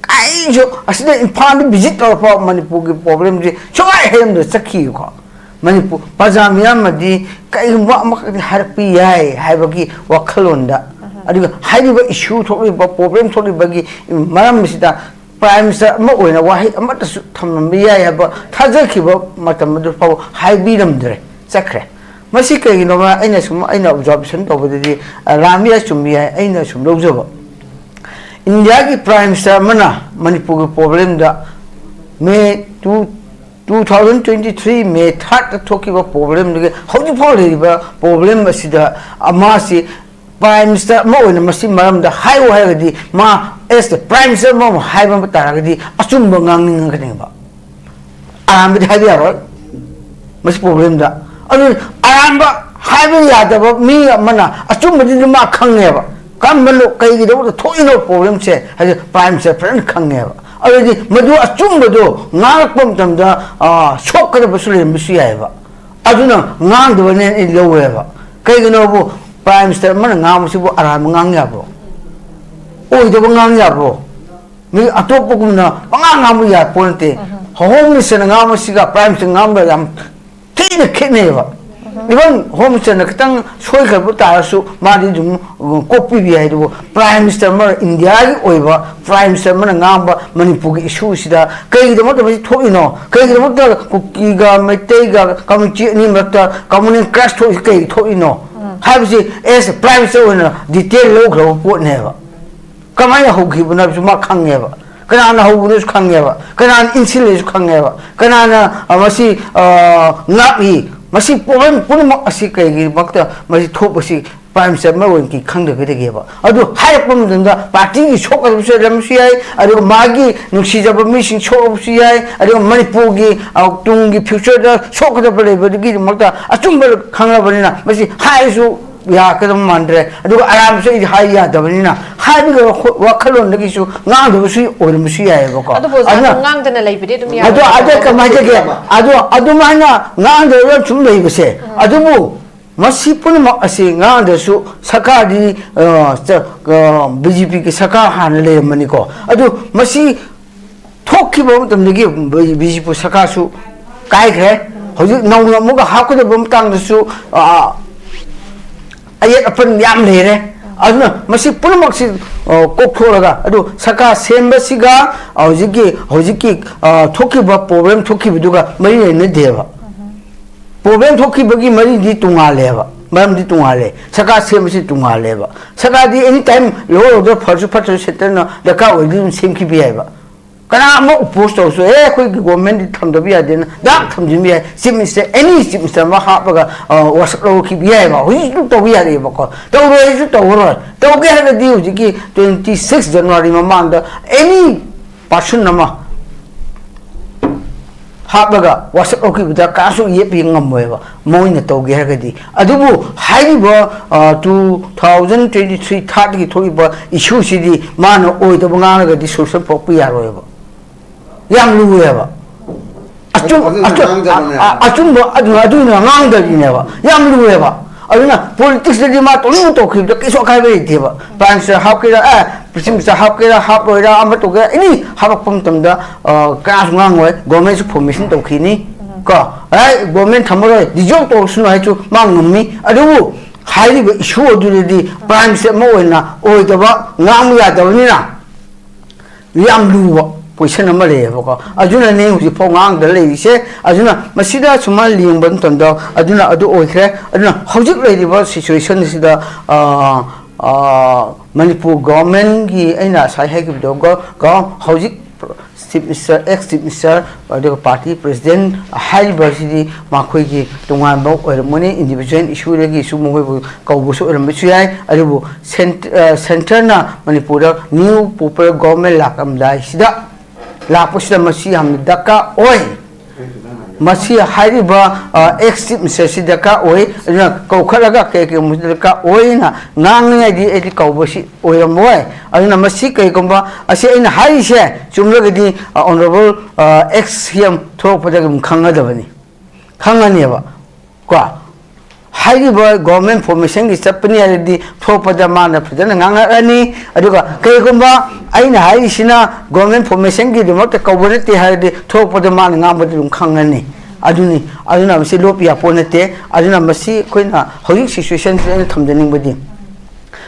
ꯀꯩꯁꯨ ꯑꯁꯤꯗ ꯏꯝꯐꯥꯜꯗ ꯚꯤꯖꯤꯠ ꯇꯧꯔꯛꯄ ꯃꯅꯤꯄꯨꯔꯒꯤ ꯄ꯭ꯔꯣꯕ꯭ꯂꯦꯝꯁꯤ ꯁꯨꯡꯍꯥꯏ ꯍꯥꯏꯔꯝꯗ ꯆꯠꯈꯤꯀꯣ꯫ ꯃꯅꯤꯄꯨꯔ ꯄ꯭ꯔꯖꯥ ꯃꯤꯌꯥꯝꯅꯗꯤ ꯀꯩꯒꯨꯝꯕ ꯑꯃꯈꯛꯇꯤ ꯍꯥꯏꯔꯛꯄ ꯌꯥꯏ ꯍꯥꯏꯕꯒꯤ ꯋꯥꯈꯜꯂꯣꯟꯗ, ꯑꯗꯨꯒ ꯍꯥꯏꯔꯤꯕ ꯏꯁꯨ ꯊꯣꯛꯂꯤꯕ, ꯄ꯭ꯔꯣꯕ꯭ꯂꯦꯝ ꯊꯣꯛꯂꯤꯕꯒꯤ ꯃꯔꯝ ꯑꯁꯤꯗ ꯄ꯭ꯔꯥꯏꯝ ꯃꯤꯅꯤꯁꯇꯔ ꯑꯃ ꯑꯣꯏꯅ ꯋꯥꯍꯩ ꯑꯃꯠꯇꯁꯨ ꯊꯝꯂꯝꯕ ꯌꯥꯏ ꯍꯥꯏꯕ ꯊꯥꯖꯈꯤꯕ ꯃꯇꯝ ꯑꯗꯨ ꯐꯥꯎꯕ ꯍꯥꯏꯕꯤꯔꯝꯗ꯭ꯔꯦ, ꯆꯠꯈ꯭ꯔꯦ꯫ ꯃꯁꯤ ꯀꯩꯒꯤꯅꯣꯕ? ꯑꯩꯅ ꯁꯨꯝ, ꯑꯩꯅ ꯑꯣꯕꯖꯥꯔꯕꯦꯁꯟ ꯇꯧꯕꯗꯗꯤ, ꯑ, ꯂꯥꯟꯕ ꯌꯥꯏ, ꯆꯨꯝꯕ ꯌꯥꯏ, ꯑꯩꯅ ꯁꯨꯝ ꯂꯧꯖꯕ, ꯏꯟꯗꯤꯌꯥꯒꯤ ꯄ꯭ꯔꯥꯏꯝ ꯃꯤꯅꯤꯁꯇꯔ ꯑꯃꯅ ꯃꯅꯤꯄꯨꯔꯒꯤ ꯄ꯭ꯔꯣꯕ꯭ꯂꯦꯝꯗ May two, two thousand twenty three May ꯊꯥꯔꯠꯇ ꯊꯣꯛꯈꯤꯕ ꯄ꯭ꯔꯣꯕ꯭ꯂꯦꯝꯗꯒꯤ ꯍꯧꯖꯤꯛꯐꯥꯎ ꯂꯩꯔꯤꯕ ꯄ꯭ꯔꯣꯕ꯭ꯂꯦꯝ ꯑꯁꯤꯗ ꯃꯥꯁꯤ ꯄ꯭ꯔꯥꯏꯝ ꯃꯤꯅꯤꯁꯇꯔ ꯑꯃ ꯑꯣꯏꯅ ꯃꯁꯤ ꯃꯔꯝꯗ ꯍꯥꯏꯌꯨ ꯍꯥꯏꯔꯒꯗꯤ, ꯃꯥ ꯑꯦꯁ ꯑꯦ ꯄ꯭ꯔꯥꯏꯝ ꯃꯤꯅꯤꯁꯇꯔ ꯑꯃ ꯍꯥꯏꯕ ꯇꯥꯔꯒꯗꯤ ꯑꯆꯨꯝꯕ ꯉꯥꯡꯅꯤꯡꯉꯛꯀꯅꯦꯕ꯫ ꯑꯔꯥꯟꯕꯗꯤ ꯍꯥꯏꯕ ꯌꯥꯔꯣꯏ ꯃꯁꯤ ꯄ꯭ꯔꯣꯕ꯭ꯂꯦꯝꯗ꯫ ꯑꯗꯨ ꯑꯔꯥꯟꯕ ꯍꯥꯏꯕ ꯌꯥꯗꯕ ꯃꯤ ꯑꯃꯅ ꯑꯆꯨꯝꯕꯗꯨꯗꯤ ꯃꯥ ꯈꯪꯉꯦꯕ꯫ ꯀꯔꯝꯕꯅꯣ, ꯀꯩꯒꯤꯗꯃꯛꯇ ꯊꯣꯛꯏꯅꯣ ꯄ꯭ꯔꯣꯕ꯭ꯂꯦꯝꯁꯦ ꯍꯥꯏꯗꯤ ꯄ꯭ꯔꯥꯏꯝ ꯃꯤꯅꯤꯁꯇꯔ ꯐꯖꯅ ꯈꯪꯉꯦꯕ꯫ ꯑꯗꯨꯗꯤ ꯃꯗꯨ ꯑꯆꯨꯝꯕꯗꯣ ꯉꯥꯡꯂꯛꯄ ꯃꯇꯝꯗ, ꯑ, ꯁꯣꯛꯀꯗꯕꯁꯨ ꯂꯩꯔꯝꯕꯁꯨ ꯌꯥꯏꯑꯕ꯫ ꯑꯗꯨꯅ ꯉꯥꯡꯗꯕꯅꯦꯅ ꯑꯩ ꯂꯧꯋꯦꯕ꯫ ꯀꯩꯒꯤꯅꯣꯕꯨ, ꯄ꯭ꯔꯥꯏꯝ ꯃꯤꯅꯤꯁꯇꯔ ꯑꯃꯅ ꯉꯥꯡꯕꯁꯤꯕꯨ ꯑꯔꯥꯟꯕ ꯉꯥꯡ ꯌꯥꯕ꯭ꯔꯣ? ꯑꯣꯏꯗꯕ ꯉꯥꯡ ꯌꯥꯕ꯭ꯔꯣ? ꯃꯤ ꯑꯇꯣꯞꯄꯒꯨꯝꯅ ꯄꯉꯥꯡ ꯉꯥꯡꯕ ꯌꯥꯄꯣꯠ ꯅꯠꯇꯦ꯫ ꯍꯣꯝ ꯃꯤꯅꯤꯁꯇꯔꯅ ꯉꯥꯡꯕꯁꯤꯒ ꯄ꯭ꯔꯥꯏꯝ ꯃꯤꯅꯤꯁꯇꯔꯅ ꯉꯥꯡꯕ ꯌꯥꯝ ꯊꯤꯅ ꯈꯦꯠꯅꯩꯌꯦꯕ꯫ ꯏꯚꯟ ꯍꯣꯝ ꯃꯤꯅꯤꯁꯇꯔꯅ ꯈꯤꯇꯪ ꯁꯣꯏꯈ꯭ꯔꯕ ꯇꯥꯔꯁꯨ ꯃꯥꯗꯤ ꯑꯗꯨꯝ, ꯎꯝ, ꯀꯣꯛꯄꯤꯕ ꯌꯥꯏ꯫ ꯑꯗꯨꯕꯨ ꯄ꯭ꯔꯥꯏꯝ ꯃꯤꯅꯤꯁꯇꯔ ꯑꯃ, ꯏꯟꯗꯤꯌꯥꯒꯤ ꯑꯣꯏꯕ ꯄ꯭ꯔꯥꯏꯝ ꯃꯤꯅꯤꯁꯇꯔ ꯑꯃꯅ ꯉꯥꯡꯕ ꯃꯅꯤꯄꯨꯔꯒꯤ ꯏꯁꯨꯁꯤꯗ ꯀꯩꯒꯤꯗꯃꯛꯇ ꯃꯁꯤ ꯊꯣꯛꯏꯅꯣ? ꯀꯩꯒꯤꯗꯃꯛꯇ ꯀꯨꯀꯤꯒ ꯃꯩꯇꯩꯒ ꯀꯝꯃ꯭ꯌꯨꯅꯤꯇꯤ ꯑꯅꯤ ꯃꯔꯛꯇ ꯀꯝꯃ꯭ꯌꯨꯅꯦꯜ ꯀ꯭ꯂꯦꯁ ꯊꯣꯛꯏꯁꯤ ꯀꯩꯒꯤ ꯊꯣꯛꯏꯅꯣ ꯍꯥꯏꯕꯁꯤ ꯑꯦꯁ ꯄ꯭ꯔꯥꯏꯝ ꯃꯤꯅꯤꯁꯇꯔ ꯑꯣꯏꯅ ꯗꯤꯇꯦꯜ ꯂꯧꯈ꯭ꯔꯕ ꯄꯣꯠꯅꯦꯕ꯫ ꯀꯃꯥꯏꯅ ꯍꯧꯈꯤꯕꯅꯣ ꯍꯥꯏꯕꯁꯨ ꯃꯥ ꯈꯪꯉꯦꯕ꯫ ꯀꯅꯥꯅ ꯍꯧꯕꯅꯣꯁꯨ ꯈꯪꯉꯦꯕ꯫ ꯀꯅꯥꯅ ꯏꯟꯁꯤꯜꯂꯤꯁꯨ ꯈꯪꯉꯦꯕ꯫ ꯀꯅꯥꯅ, ꯑ, ꯃꯁꯤ, ꯑ, ꯉꯥꯛꯏ? ꯃꯁꯤ ꯄ꯭ꯔꯣꯕ꯭ꯂꯦꯝ ꯄꯨꯝꯅꯃꯛ ꯑꯁꯤ ꯀꯩꯒꯤꯗꯃꯛꯇ ꯃꯁꯤ ꯊꯣꯛꯄꯁꯤ ꯄ꯭ꯔꯥꯏꯝ ꯃꯤꯅꯤꯁꯇꯔ ꯑꯃ ꯑꯣꯏꯅ ꯈꯪꯗꯕꯗꯒꯤꯕ? ꯑꯗꯨ ꯍꯥꯏꯔꯛꯄ ꯃꯇꯝꯗ ꯄꯥꯔꯇꯤꯒꯤ ꯁꯣꯛꯀꯗꯕꯁꯨ ꯂꯩꯔꯝꯕꯁꯨ ꯌꯥꯏ, ꯑꯗꯨꯒ ꯃꯥꯒꯤ ꯅꯨꯡꯁꯤꯖꯕ ꯃꯤꯁꯤꯡ ꯁꯣꯛꯂꯕꯁꯨ ꯌꯥꯏ, ꯑꯗꯨꯒ ꯃꯅꯤꯄꯨꯔꯒꯤ, ꯑ, ꯇꯨꯡꯒꯤ ꯐ꯭ꯌꯨꯆꯔꯗ ꯁꯣꯛꯀꯗꯕ ꯂꯩꯕꯗꯨꯒꯤꯗꯃꯛꯇ ꯑꯆꯨꯝꯕ ꯈꯪꯂꯕꯅꯤꯅ ꯃꯁꯤ ꯍꯥꯏꯔꯁꯨ ꯌꯥꯀꯗꯕ ꯃꯥꯟꯗ꯭ꯔꯦ꯫ ꯑꯗꯨꯒ ꯑꯔꯥꯟꯕꯁꯨ ꯑꯩꯗꯤ ꯍꯥꯏ ꯌꯥꯗꯕꯅꯤꯅ, ꯍꯥꯏꯕꯒꯤ ꯋꯥꯈꯜ-, ꯋꯥꯈꯜꯂꯣꯟꯗꯒꯤꯁꯨ ꯉꯥꯡꯗꯕꯁꯨ ꯑꯣꯏꯔꯝꯕꯁꯨ ꯌꯥꯏꯑꯕꯀꯣ꯫ ꯑꯗꯨꯕꯨ ꯑꯣꯖꯥ, ꯑꯗꯨꯅ ꯑꯗꯨꯝ ꯉꯥꯡꯗꯅ ꯂꯩꯕꯗꯤ ꯑꯗꯨꯝ ꯌꯥꯏ꯫ ꯑꯗꯣ, ꯑꯗ ꯀꯃꯥꯏꯅ ꯇꯧꯒꯦ? ꯑꯗꯣ ꯑꯗꯨꯃꯥꯏꯅ ꯉꯥꯡꯗꯅ ꯁꯨꯝ ꯂꯩꯕꯁꯦ, ꯑꯗꯨꯕꯨ ꯃꯁꯤ ꯄꯨꯝꯅꯃꯛ ꯑꯁꯤ ꯉꯥꯡꯗ꯭ꯔꯁꯨ ꯁꯔꯀꯥꯔꯗꯤ, ꯑ, ꯆ-, ꯑ, ꯕꯤ ꯖꯦ ꯄꯤꯒꯤ ꯁꯔꯀꯥꯔ ꯍꯥꯟꯅ ꯂꯩꯔꯝꯕꯅꯤꯀꯣ꯫ ꯑꯗꯨ ꯃꯁꯤ ꯊꯣꯛꯈꯤꯕ ꯃꯇꯝꯗꯒꯤ ꯕꯤ ꯖꯦ ꯄꯤ ꯁꯔꯀꯥꯔꯁꯨ ꯀꯥꯏꯈ꯭ꯔꯦ꯫ ꯍꯧꯖꯤꯛ ꯅꯧꯅ ꯑꯃꯨꯛꯀ ꯍꯥꯞꯀꯗꯕ ꯃꯇꯥꯡꯗꯁꯨ, ꯑ, ꯑꯌꯦꯠ ꯑꯄꯟ ꯌꯥꯝ ꯂꯩꯔꯦ꯫ ꯑꯗꯨꯅ ꯃꯁꯤ ꯄꯨꯝꯅꯃꯛꯁꯤ, ꯑ, ꯀꯣꯛꯊꯣꯛꯂꯒ, ꯑꯗꯨ ꯁꯔꯀꯥꯔ ꯁꯦꯝꯕꯁꯤꯒ ꯍꯧꯖꯤꯛꯀꯤ, ꯍꯧꯖꯤꯛꯀꯤ, ꯑ, ꯊꯣꯛꯈꯤꯕ problem ꯊꯣꯛꯈꯤꯕꯗꯨꯒ ꯃꯔꯤ ꯂꯩꯅꯗꯦꯕ꯫ Problem ꯊꯣꯛꯈꯤꯕꯒꯤ ꯃꯔꯤꯗꯤ ꯇꯣꯉꯥꯜꯂꯦꯕ, ꯃꯔꯝꯗꯤ ꯇꯣꯉꯥꯜꯂꯦ꯫ ꯁꯔꯀꯥꯔ ꯁꯦꯝꯕꯁꯤ ꯇꯣꯉꯥꯜꯂꯦꯕ꯫ ꯁꯔꯀꯥꯔꯗꯤ any time law order ꯐꯔꯁꯨ ꯐꯠꯇ꯭ꯔꯁꯨ centreꯅ ꯗꯔꯀꯥꯔ ꯑꯣꯏꯔꯗꯤ ꯑꯗꯨꯝ ꯁꯦꯝꯈꯤꯕ ꯌꯥꯏꯕ꯫ ꯀꯅꯥ ꯑꯃ oppose ꯇꯧꯔꯁꯨ, "ꯑꯦ, ꯑꯩꯈꯣꯏꯒꯤ governmentꯗꯤ ꯊꯝꯗꯕ ꯌꯥꯗꯦꯅ" ꯗꯥꯛ ꯊꯝꯖꯤꯟꯕ ꯌꯥꯏ꯫ Chief Minister, any Chief Minister ꯑꯃ ꯍꯥꯞꯄꯒ, ꯑ, ꯋꯥꯁꯛ ꯂꯧꯈꯤꯕ ꯌꯥꯏꯕ꯫ ꯍꯧꯖꯤꯛꯁꯨ ꯇꯧꯕ ꯌꯥꯔꯤꯕꯀꯣ꯫ ꯇꯧꯔꯣꯏ ꯍꯥꯏꯁꯨ ꯇꯧꯔꯣꯏ꯫ ꯇꯧꯒꯦ ꯍꯥꯏꯔꯒꯗꯤ ꯍꯧꯖꯤꯛꯀꯤ twenty six January ꯃꯃꯥꯡꯗ any person ꯑꯃ ꯍꯥꯞꯂꯒ ꯋꯥꯁꯛ ꯂꯧꯈꯤꯕꯗ ꯀꯅꯥꯁꯨ ꯌꯦꯠꯄ ꯉꯝꯃꯣꯏꯕ, ꯃꯣꯏꯅ ꯇꯧꯒꯦ ꯍꯥꯏꯔꯒꯗꯤ꯫ ꯑꯗꯨꯕꯨ ꯍꯥꯏꯔꯤꯕ, ꯑ, two thousand twenty three third ꯒꯤ ꯊꯣꯛꯏꯕ issue ꯁꯤꯗꯤ ꯃꯥꯅ ꯑꯣꯏꯗꯕ ꯉꯥꯡꯂꯒꯗꯤ solution ꯄꯨꯔꯛꯄ ꯌꯥꯔꯣꯏꯕ꯫ ꯌꯥꯝ ꯂꯨꯏꯌꯦꯕ꯫ ꯑꯆꯨꯝ-, ꯑꯗꯨꯅ ꯑꯆꯨꯝ-, ꯉꯥꯡꯗꯕꯅꯦ꯫ ꯑ-, ꯑ-, ꯑꯆꯨꯝꯕ ꯑꯗꯨꯅ, ꯑꯗꯨꯅ ꯉꯥꯡꯗꯕꯤꯅꯦꯕ꯫ ꯌꯥꯝ ꯂꯨꯏꯌꯦꯕ꯫ ꯑꯗꯨꯅ politicsꯇꯗꯤ ꯃꯥ ꯇꯧꯅꯤꯡꯕ ꯇꯧꯈꯤꯕꯗ ꯀꯩꯁꯨ ꯑꯀꯥꯏꯕ ꯂꯩꯇꯦꯕ꯫ Prime Minister ꯍꯥꯞꯀꯦꯔꯥ, ꯑꯦ, Chief Minister ꯍꯥꯞꯀꯦꯔꯥ, ꯍꯥꯞꯂꯣꯏꯔꯥ, ꯑꯃ ꯇꯧꯒꯦꯔꯥ, any ꯍꯥꯞꯂꯛꯄ ꯃꯇꯝꯗ, ꯑ, ꯀꯅꯥꯁꯨ ꯉꯥꯡꯉꯣꯏ꯫ Governmentꯁꯨ formation ꯇꯧꯈꯤꯅꯤ꯫ ꯀꯣ? ꯑꯦ, government ꯊꯝꯃꯔꯣꯏ, dissolve ꯇꯧꯔꯁꯅꯨ ꯍꯥꯏꯁꯨ ꯃꯥ ꯉꯝꯃꯤ꯫ ꯑꯗꯨꯕꯨ ꯍꯥꯏꯔꯤꯕ issue ꯑꯗꯨꯗꯗꯤ Prime Minister ꯑꯃ ꯑꯣꯏꯅ ꯑꯣꯏꯗꯕ, ꯉꯥꯡꯕ ꯌꯥꯗꯕꯅꯤꯅ ꯌꯥꯝ ꯂꯨꯕ question ꯑꯃ ꯂꯩꯌꯦꯕꯀꯣ꯫ ꯑꯗꯨꯅꯅꯦ ꯍꯧꯖꯤꯛꯐꯥꯎ ꯉꯥꯡꯗ ꯂꯩꯔꯤꯁꯦ꯫ ꯑꯗꯨꯅ ꯃꯁꯤꯗ ꯁꯨꯃꯥꯏꯅ ꯌꯦꯡꯕ ꯃꯇꯝꯗ, ꯑꯗꯨꯅ ꯑꯗꯨ ꯑꯣꯏꯈ꯭ꯔꯦ꯫ ꯑꯗꯨꯅ ꯍꯧꯖꯤꯛ ꯂꯩꯔꯤꯕ situation ꯑꯁꯤꯗ, ꯑ, ꯑ, ꯃꯅꯤꯄꯨꯔ governmentꯀꯤ ꯑꯩꯅ ꯉꯁꯥꯏ ꯍꯥꯏꯈꯤꯕꯗꯣ, ꯒ-, ꯒ-, ꯍꯧꯖꯤꯛ Chief Minister, ex Chief Minister, ꯑꯗꯨꯒ party president ꯍꯥꯏꯔꯤꯕꯁꯤꯗꯤ ꯃꯈꯣꯏꯒꯤ ꯇꯣꯉꯥꯟꯕ ꯑꯣꯏꯔꯝꯒꯅꯤ, individual issueꯗꯒꯤꯁꯨ ꯃꯈꯣꯏꯕꯨ ꯀꯧꯕꯁꯨ ꯑꯣꯏꯔꯝꯕꯁꯨ ꯌꯥꯏ꯫ ꯑꯗꯨꯕꯨ cent-, ꯑ, centreꯅ ꯃꯅꯤꯄꯨꯔꯗ new popular government ꯂꯥꯛꯂꯝꯗꯥꯏꯁꯤꯗ, ꯂꯥꯛꯄꯁꯤꯗ ꯃꯁꯤ ꯌꯥꯝꯅ ꯗꯔꯀꯥꯔ ꯑꯣꯏ꯫ ꯃꯁꯤ ꯍꯥꯏꯔꯤꯕ ꯑꯦꯛꯁ ꯆꯤꯐ ꯃꯤꯅꯤꯁꯇꯔꯁꯤ ꯗꯔꯀꯥꯔ ꯑꯣꯏ, ꯑꯗꯨꯅ ꯀꯧꯈꯠꯂꯒ ꯀꯩ ꯀꯩꯒꯨꯝꯕ ꯗꯔꯀꯥꯔ ꯑꯣꯏꯅ ꯉꯥꯡꯅꯤꯡꯉꯥꯏꯗꯤ ꯑꯩꯗꯤ ꯀꯧꯕꯁꯤ ꯑꯣꯏꯔꯝꯃꯣꯏ꯫ ꯑꯗꯨꯅ ꯃꯁꯤ ꯀꯩꯒꯨꯝꯕ ꯑꯁꯤ ꯑꯩꯅ ꯍꯥꯏꯔꯤꯁꯦ ꯆꯨꯝꯂꯒꯗꯤ ꯑꯣꯅꯔꯦꯕꯜ ꯑꯦꯛꯁ ꯁꯤ ꯑꯦꯝ ꯊꯣꯛꯂꯛꯄꯗ ꯑꯗꯨꯝ ꯈꯪꯒꯗꯕꯅꯤ, ꯈꯪꯉꯅꯦꯕ꯫ ꯀꯣ, ꯍꯥꯏꯔꯤꯕ ꯒꯣꯔꯃꯦꯟ ꯐꯣꯔꯃꯦꯁꯟꯒꯤ ꯆꯠꯄꯅꯤ ꯍꯥꯏꯔꯗꯤ ꯊꯣꯛꯄꯗ ꯃꯥꯅ ꯐꯖꯅ ꯉꯥꯡꯉꯛꯑꯅꯤ꯫ ꯑꯗꯨꯒ ꯀꯩꯒꯨꯝꯕ ꯑꯩꯅ ꯍꯥꯏꯔꯤꯁꯤꯅ ꯒꯣꯔꯃꯦꯟ ꯐꯣꯔꯃꯦꯁꯟꯒꯤꯗꯃꯛꯇ ꯀꯧꯕ ꯅꯠꯇꯦ ꯍꯥꯏꯔꯗꯤ ꯊꯣꯛꯄꯗ ꯃꯥꯅ ꯉꯥꯡꯕꯗ ꯑꯗꯨꯝ ꯈꯪꯉꯅꯤ꯫ ꯑꯗꯨꯅꯤ꯫ ꯑꯗꯨꯅ ꯃꯁꯤ ꯂꯣꯞꯄ ꯌꯥꯄꯣꯠ ꯅꯠꯇꯦ꯫ ꯑꯗꯨꯅ ꯃꯁꯤ ꯑꯩꯈꯣꯏꯅ ꯍꯧꯖꯤꯛ ꯁꯤꯆꯨꯋꯦꯁꯟꯁꯤꯗ ꯑꯩꯅ ꯊꯝꯖꯅꯤꯡꯕꯗꯤ,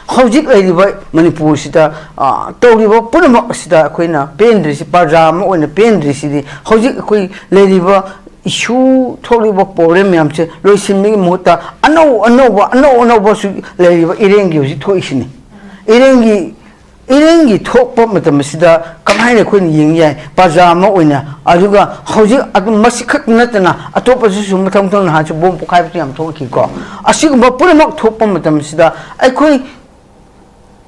ꯍꯧꯖꯤꯛ ꯂꯩꯔꯤꯕ ꯃꯅꯤꯄꯨꯔꯁꯤꯗ, ꯑ, ꯇꯧꯔꯤꯕ ꯄꯨꯝꯅꯃꯛ ꯑꯁꯤꯗ ꯑꯩꯈꯣꯏꯅ ꯄꯦꯟꯗ꯭ꯔꯤꯁꯤ, ꯄ꯭ꯔꯖꯥ ꯑꯃ ꯑꯣꯏꯅ ꯄꯦꯟꯗ꯭ꯔꯤꯁꯤꯗꯤ ꯍꯧꯖꯤꯛ ꯑꯩꯈꯣꯏ ꯂꯩꯔꯤꯕ ꯏꯁꯨ ꯊꯣꯛꯂꯤꯕ ꯄ꯭ꯔꯣꯕ꯭ꯂꯦꯝ ꯃꯌꯥꯝꯁꯦ ꯂꯣꯏꯁꯤꯟꯕꯒꯤ ꯃꯍꯨꯠꯇ ꯑꯅꯧ ꯑꯅꯧꯕ, ꯑꯅꯧ ꯑꯅꯧꯕꯁꯨ ꯂꯩꯔꯤꯕ ꯏꯔꯦꯡꯒꯤ ꯍꯧꯖꯤꯛ ꯊꯣꯛꯏꯁꯤꯅꯤ꯫ ꯏꯔꯦꯡꯒꯤ, ꯏꯔꯦꯡꯒꯤ ꯊꯣꯛꯄ ꯃꯇꯝ ꯑꯁꯤꯗ ꯀꯃꯥꯏꯅ ꯑꯩꯈꯣꯏꯅ ꯌꯦꯡ ꯌꯥꯏ ꯄ꯭ꯔꯖꯥ ꯑꯃ ꯑꯣꯏꯅ? ꯑꯗꯨꯒ ꯍꯧꯖꯤꯛ ꯑꯗꯨꯝ ꯃꯁꯤ ꯈꯛꯇ ꯅꯠꯇꯅ ꯑꯇꯣꯞꯄꯁꯨ ꯁꯨꯝ ꯃꯊꯪ ꯃꯊꯪ ꯅꯍꯥꯟꯁꯨ ꯕꯣꯝ ꯄꯣꯈꯥꯏꯕꯁꯨ ꯌꯥꯝ ꯊꯣꯛꯈꯤꯀꯣ꯫ ꯑꯁꯤꯒꯨꯝꯕ ꯄꯨꯝꯅꯃꯛ ꯊꯣꯛꯄ ꯃꯇꯝꯁꯤꯗ ꯑꯩꯈꯣꯏ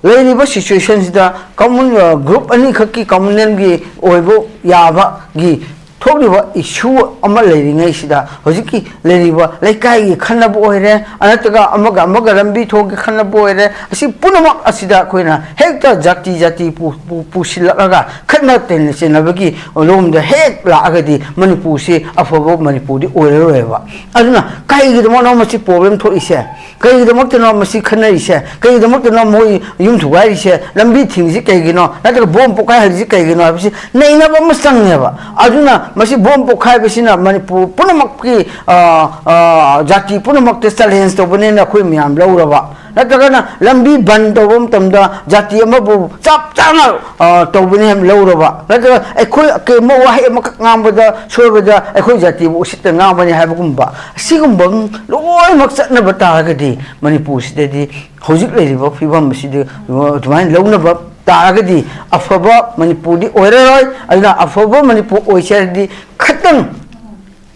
ꯂꯩꯔꯤꯕ ꯁꯤꯆꯨꯋꯦꯁꯟꯁꯤꯗ ꯀꯃꯟ, ꯑ, ꯒ꯭ꯔꯨꯞ ꯑꯅꯤꯈꯛꯀꯤ ꯀꯃꯟꯅꯦꯜꯒꯤ ꯑꯣꯏꯕ ꯌꯥꯕꯒꯤ ꯊꯣꯛꯂꯤꯕ ꯏꯁꯨ ꯑꯃ ꯂꯩꯔꯤꯉꯩꯁꯤꯗ, ꯍꯧꯖꯤꯛꯀꯤ ꯂꯩꯔꯤꯕ ꯂꯩꯀꯥꯏꯒꯤ ꯈꯟꯅꯕ ꯑꯣꯏꯔꯦ, ꯅꯠꯇ꯭ꯔꯒ ꯑꯃꯒ ꯑꯃꯒ ꯂꯝꯕꯤ ꯊꯣꯡꯒꯤ ꯈꯟꯅꯕ ꯑꯣꯏꯔꯦ, ꯑꯁꯤ ꯄꯨꯝꯅꯃꯛ ꯑꯁꯤꯗ ꯑꯩꯈꯣꯏꯅ ꯍꯦꯛꯇ ꯖꯥꯇꯤ ꯖꯥꯇꯤ ꯄꯨ-, ꯄꯨ-, ꯄꯨꯁꯤꯜꯂꯛꯂꯒ ꯈꯠꯅ ꯆꯩꯅꯕꯒꯤ ꯂꯣꯝꯗ ꯍꯦꯛ ꯂꯥꯛꯑꯒꯗꯤ ꯃꯅꯤꯄꯨꯔꯁꯤ ꯑꯐꯕ ꯃꯅꯤꯄꯨꯔꯗꯤ ꯑꯣꯏꯔꯔꯣꯏꯕ꯫ ꯑꯗꯨꯅ ꯀꯩꯒꯤꯗꯃꯛꯅꯣ ꯃꯁꯤ ꯄ꯭ꯔꯣꯕ꯭ꯂꯦꯝ ꯊꯣꯛꯏꯁꯦ? ꯀꯩꯒꯤꯗꯃꯛꯇꯅꯣ ꯃꯁꯤ ꯈꯟꯅꯔꯤꯁꯦ? ꯀꯩꯒꯤꯗꯃꯛꯇꯅꯣ ꯃꯣꯏ ꯌꯨꯝ ꯊꯨꯒꯥꯏꯔꯤꯁꯦ? ꯂꯝꯕꯤ ꯊꯤꯡꯉꯤꯁꯤ ꯀꯩꯒꯤꯅꯣ? ꯅꯠꯇ꯭ꯔꯒ ꯕꯣꯝ ꯄꯣꯈꯥꯏꯍꯜꯂꯤꯁꯤ ꯀꯩꯒꯤꯅꯣ ꯍꯥꯏꯕꯁꯤ ꯅꯩꯅꯕ ꯑꯃ ꯆꯪꯉꯦꯕ꯫ ꯑꯗꯨꯅ ꯃꯁꯤ ꯕꯣꯝ ꯄꯣꯈꯥꯏꯕꯁꯤꯅ ꯃꯅꯤꯄꯨꯔ ꯄꯨꯝꯅꯃꯛꯀꯤ, ꯑ, ꯑ, ꯖꯥꯇꯤ ꯄꯨꯝꯅꯃꯛꯇ ꯆꯦꯂꯦꯟꯖ ꯇꯧꯕꯅꯦꯅ ꯑꯩꯈꯣꯏ ꯃꯌꯥꯝ ꯂꯧꯔꯕ, ꯅꯠꯇ꯭ꯔꯒꯅ ꯂꯝꯕꯤ ꯕꯟ ꯇꯧꯕ ꯃꯇꯝꯗ ꯖꯥꯇꯤ ꯑꯃꯕꯨ ꯆꯞ ꯆꯥꯅ, ꯑ, ꯇꯧꯕꯅꯤ ꯍꯥꯏꯅ ꯂꯧꯔꯕ, ꯅꯠꯇ꯭ꯔꯒ ꯑꯩꯈꯣꯏ ꯀꯩꯒꯨꯝꯕ ꯋꯥꯍꯩ ꯑꯃꯈꯛ ꯉꯥꯡꯕꯗ ꯁꯣꯏꯕꯗ ꯑꯩꯈꯣꯏ ꯖꯥꯇꯤꯕꯨ ꯎꯁꯤꯠꯇ ꯉꯥꯡꯕꯅꯤ ꯍꯥꯏꯕꯒꯨꯝꯕ, ꯑꯁꯤꯒꯨꯝꯕ ꯂꯣꯏꯅꯃꯛ ꯆꯠꯅꯕ ꯇꯥꯔꯒꯗꯤ ꯃꯅꯤꯄꯨꯔꯁꯤꯗꯗꯤ ꯍꯧꯖꯤꯛ ꯂꯩꯔꯤꯕ ꯐꯤꯕꯝ ꯑꯁꯤꯗ ꯑꯗꯨꯃꯥꯏꯅ ꯂꯧꯅꯕ ꯇꯥꯔꯒꯗꯤ ꯑꯐꯕ ꯃꯅꯤꯄꯨꯔꯗꯤ ꯑꯣꯏꯔꯔꯣꯏ꯫ ꯑꯗꯨꯅ ꯑꯐꯕ ꯃꯅꯤꯄꯨꯔ ꯑꯣꯏꯁꯦ ꯍꯥꯏꯔꯗꯤ ꯈꯇꯪ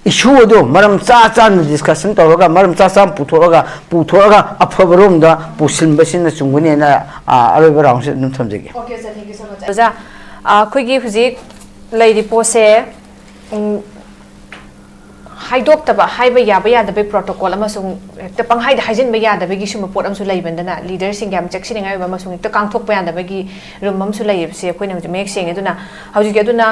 ꯏꯁꯨ ꯑꯗꯣ ꯃꯔꯝ ꯆꯥ ꯆꯥꯅ ꯗꯤꯁꯀꯁꯟ ꯇꯧꯔꯒ, ꯃꯔꯝ ꯆꯥ ꯆꯥꯅ ꯄꯨꯊꯣꯛꯑꯒ, ꯄꯨꯊꯣꯛꯑꯒ ꯑꯐꯕꯔꯣꯝꯗ ꯄꯨꯁꯤꯟꯕꯁꯤꯅ ꯆꯨꯝꯒꯅꯤꯅ, ꯑ, ꯑꯔꯣꯏꯕ ꯔꯥꯎꯟꯁꯦ ꯑꯗꯨꯝ ꯊꯝꯖꯒꯦ꯫ Okay, sir, thank you so much. ꯑꯣꯖꯥ, ꯑ, ꯑꯩꯈꯣꯏꯒꯤ ꯍꯧꯖꯤꯛ ꯂꯩꯔꯤ ꯄꯣꯠꯁꯦ, ꯎꯝ, ꯍꯥꯏꯗꯣꯛꯇꯕ, ꯍꯥꯏꯕ ꯌꯥꯕ ꯌꯥꯗꯕꯒꯤ ꯄ꯭ꯔꯣꯇꯣꯀꯣꯜ ꯑꯃꯁꯨꯡ ꯍꯦꯛꯇ ꯄꯪꯍꯥꯏꯗ ꯍꯥꯏꯖꯤꯟꯕ ꯌꯥꯗꯕꯒꯤ ꯁꯨꯝꯕ ꯄꯣꯠ ꯑꯃꯁꯨ ꯂꯩꯕꯅꯤꯅ, ꯂꯤꯗꯔꯁꯤꯡꯒ ꯌꯥꯝ ꯆꯦꯛꯁꯤꯟꯅꯤꯡꯉꯥꯏ ꯑꯣꯏꯕ ꯑꯃꯁꯨꯡ ꯍꯦꯛꯇ ꯀꯥꯡꯊꯣꯛꯄ ꯌꯥꯗꯕꯒꯤ ꯔꯨꯝ ꯑꯃꯁꯨ ꯂꯩꯌꯦꯕꯁꯦ ꯑꯩꯈꯣꯏꯅ ꯍꯧꯖꯤꯛ ꯃꯌꯦꯛ ꯁꯦꯡꯉꯦ꯫ ꯑꯗꯨꯅ ꯍꯧꯖꯤꯛꯀꯤ ꯑꯗꯨꯅ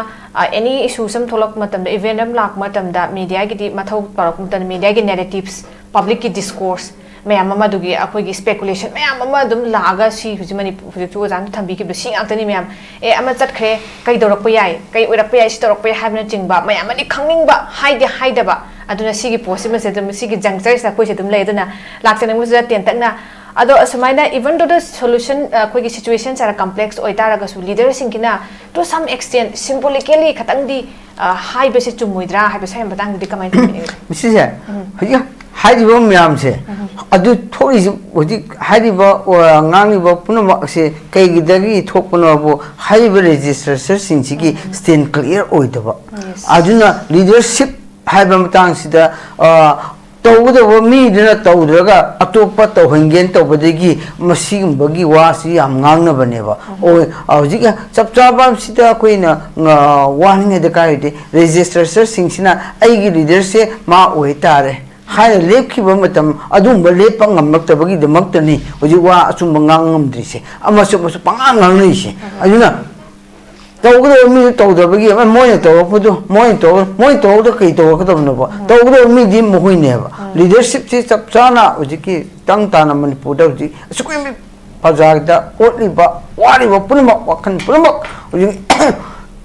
ꯑꯦꯅꯤ ꯏꯁꯨꯁ ꯑꯃ ꯊꯣꯛꯂꯛꯄ ꯃꯇꯝꯗ, ꯏꯚꯦꯟ ꯑꯃ ꯂꯥꯛꯄ ꯃꯇꯝꯗ, ꯃꯦꯗꯤꯌꯥꯒꯤꯗꯤ ꯃꯊꯧ ꯇꯧꯔꯛꯄ ꯃꯇꯝꯗ, ꯃꯦꯗꯤꯌꯥꯒꯤ ꯅꯦꯔꯦꯇꯤꯞꯁ, ꯄꯕ꯭ꯂꯤꯛꯀꯤ ꯗꯤꯁꯀꯣꯔꯁ ꯃꯌꯥꯝ ꯑꯃ, ꯑꯗꯨꯒꯤ ꯑꯩꯈꯣꯏꯒꯤ ꯁ꯭ꯄꯦꯀꯨꯂꯦꯁꯟ ꯃꯌꯥꯝ ꯑꯃ ꯑꯗꯨꯝ ꯂꯥꯛꯑꯒ, ꯁꯤ ꯍꯧꯖꯤꯛ ꯃꯅꯤꯄꯨꯔ ꯍꯧꯖꯤꯛꯁꯨ ꯑꯣꯖꯥꯅ ꯊꯝꯕꯤꯈꯤꯕꯗꯣ ꯁꯤ ꯉꯥꯛꯇꯅꯤ ꯃꯌꯥꯝ꯫ ꯑꯦ, ꯑꯃ ꯆꯠꯈ꯭ꯔꯦ, ꯀꯩ ꯇꯧꯔꯛꯄ ꯌꯥꯏ, ꯀꯩ ꯑꯣꯏꯔꯛꯄ ꯌꯥꯏ, ꯁꯤ ꯇꯧꯔꯛꯄ ꯌꯥꯏ ꯍꯥꯏꯕꯅꯆꯤꯡꯕ ꯃꯌꯥꯝ ꯑꯃꯗꯤ ꯈꯪꯅꯤꯡꯕ, ꯍꯥꯏꯗꯤ ꯍꯥꯏꯗꯕ꯫ ꯑꯗꯨꯅ ꯁꯤꯒꯤ ꯄꯣꯠꯁꯤꯃꯁꯦ ꯑꯗꯨꯝ, ꯁꯤꯒꯤ ꯖꯪꯆꯔꯁꯤꯗ ꯑꯩꯈꯣꯏꯁꯦ ꯑꯗꯨꯝ ꯂꯩ꯫ ꯑꯗꯨꯅ ꯂꯥꯛꯆꯅꯤꯡꯕꯁꯤꯗ ꯇꯦꯟꯇꯛꯅ, ꯑꯗꯣ ꯑꯁꯨꯃꯥꯏꯅ, even though the solution, ꯑꯩꯈꯣꯏꯒꯤ ꯁꯤꯆꯨꯋꯦꯁꯟꯁꯦ ꯀꯝꯄ꯭ꯂꯦꯛꯁ ꯑꯣꯏꯇꯥꯔꯒꯁꯨ, ꯂꯤꯗꯔꯁꯤꯡꯒꯤꯅ to some extent symbolically ꯈꯇꯪꯗꯤ ꯑ, ꯍꯥꯏꯕꯁꯦ ꯆꯨꯝꯃꯣꯏꯗ꯭ꯔꯥ ꯍꯥꯏꯕ, ꯁ꯭ꯋꯥꯏꯒꯤ ꯃꯇꯥꯡꯗꯗꯤ ꯀꯃꯥꯏꯅ ꯇꯧꯕꯤꯅꯤ? ꯃꯁꯤꯁꯦ ꯍꯧꯖꯤꯛ ꯍꯥꯏꯔꯤꯕ ꯃꯌꯥꯝꯁꯦ, ꯑꯗꯨ ꯊꯣꯛꯂꯤꯁꯤ ꯍꯧꯖꯤꯛ ꯍꯥꯏꯔꯤꯕ, ꯑ, ꯉꯥꯡꯂꯤꯕ ꯄꯨꯝꯅꯃꯛ ꯑꯁꯦ ꯀꯩꯒꯤꯗꯒꯤ ꯊꯣꯛꯄꯅꯣꯕꯨ, ꯍꯥꯏꯔꯤꯕ ꯔꯦꯖꯤꯁꯇ꯭ꯔꯦꯁꯔꯁꯤꯡꯁꯤꯒꯤ ꯁ꯭ꯇꯦꯟ ꯀ꯭ꯂꯤꯌꯥꯔ ꯑꯣꯏꯗꯕ꯫ Yes. ꯑꯗꯨꯅ ꯂꯤꯗꯔꯁꯤꯞ ꯍꯥꯏꯕ ꯃꯇꯥꯡꯁꯤꯗ, ꯑ, ꯇꯧꯒꯗꯧꯕ ꯃꯤꯗꯨꯅ ꯇꯧꯗ꯭ꯔꯒ ꯑꯇꯣꯞꯄ ꯇꯧꯍꯟꯒꯦꯅ ꯇꯧꯕꯗꯒꯤ ꯃꯁꯤꯒꯨꯝꯕꯒꯤ ꯋꯥꯁꯤ ꯌꯥꯝ ꯉꯥꯡꯅꯕꯅꯦꯕ꯫ ꯑꯣꯏ, ꯍꯧꯖꯤꯛ ꯆꯞ ꯆꯥꯕ ꯑꯃꯁꯤꯗ ꯑꯩꯈꯣꯏꯅ, ꯑ, ꯋꯥꯅꯤꯡꯉꯥꯏ ꯗꯔꯀꯥꯔ ꯂꯩꯇꯦ꯫ ꯔꯦꯖꯤꯁꯇ꯭ꯔꯦꯁꯔꯁꯤꯡꯁꯤꯅ ꯑꯩꯒꯤ ꯂꯤꯗꯔꯁꯦ ꯃꯥ ꯑꯣꯏ ꯇꯥꯔꯦ ꯍꯥꯏꯅ ꯂꯦꯞꯈꯤꯕ ꯃꯇꯝ, ꯑꯗꯨꯒꯨꯝꯕ ꯂꯦꯞꯄ ꯉꯝꯂꯛꯇꯕꯒꯤꯗꯃꯛꯇꯅꯤ ꯍꯧꯖꯤꯛ ꯋꯥ ꯑꯆꯨꯝꯕ ꯉꯥꯡ ꯉꯝꯗ꯭ꯔꯤꯁꯦ, ꯑꯃꯁꯨ ꯑꯃꯁꯨ ꯄꯉꯥꯡ ꯉꯥꯡꯅꯔꯤꯁꯦ꯫ ꯑꯗꯨꯅ ꯇꯧꯒꯗꯕ ꯃꯤꯗꯨ ꯇꯧꯗꯕꯒꯤ, ꯑꯃ ꯃꯣꯏꯅ ꯇꯧꯔꯛꯄꯗꯨ, ꯃꯣꯏꯅ ꯇꯧꯔ-, ꯃꯣꯏꯅ ꯇꯧꯔꯒ ꯀꯩ ꯇꯧꯔꯛꯀꯗꯕꯅꯣꯕ? ꯎꯝ. ꯇꯧꯒꯗꯕ ꯃꯤꯗꯤ ꯃꯈꯣꯏꯅꯦꯕ꯫ ꯎꯝ. ꯂꯤꯗꯔꯁꯤꯞꯁꯤ ꯆꯞ ꯆꯥꯅ ꯍꯧꯖꯤꯛꯀꯤ ꯇꯪ ꯇꯥꯅ ꯃꯅꯤꯄꯨꯔꯗ ꯍꯧꯖꯤꯛ ꯑꯁꯨꯛꯀꯤ ꯃꯇꯤꯛ ꯄ꯭ꯔꯖꯥꯗ ꯑꯣꯠꯂꯤꯕ, ꯋꯥꯔꯤꯕ ꯄꯨꯝꯅꯃꯛ, ꯋꯥꯈꯜ ꯄꯨꯝꯅꯃꯛ ꯍꯧꯖꯤꯛ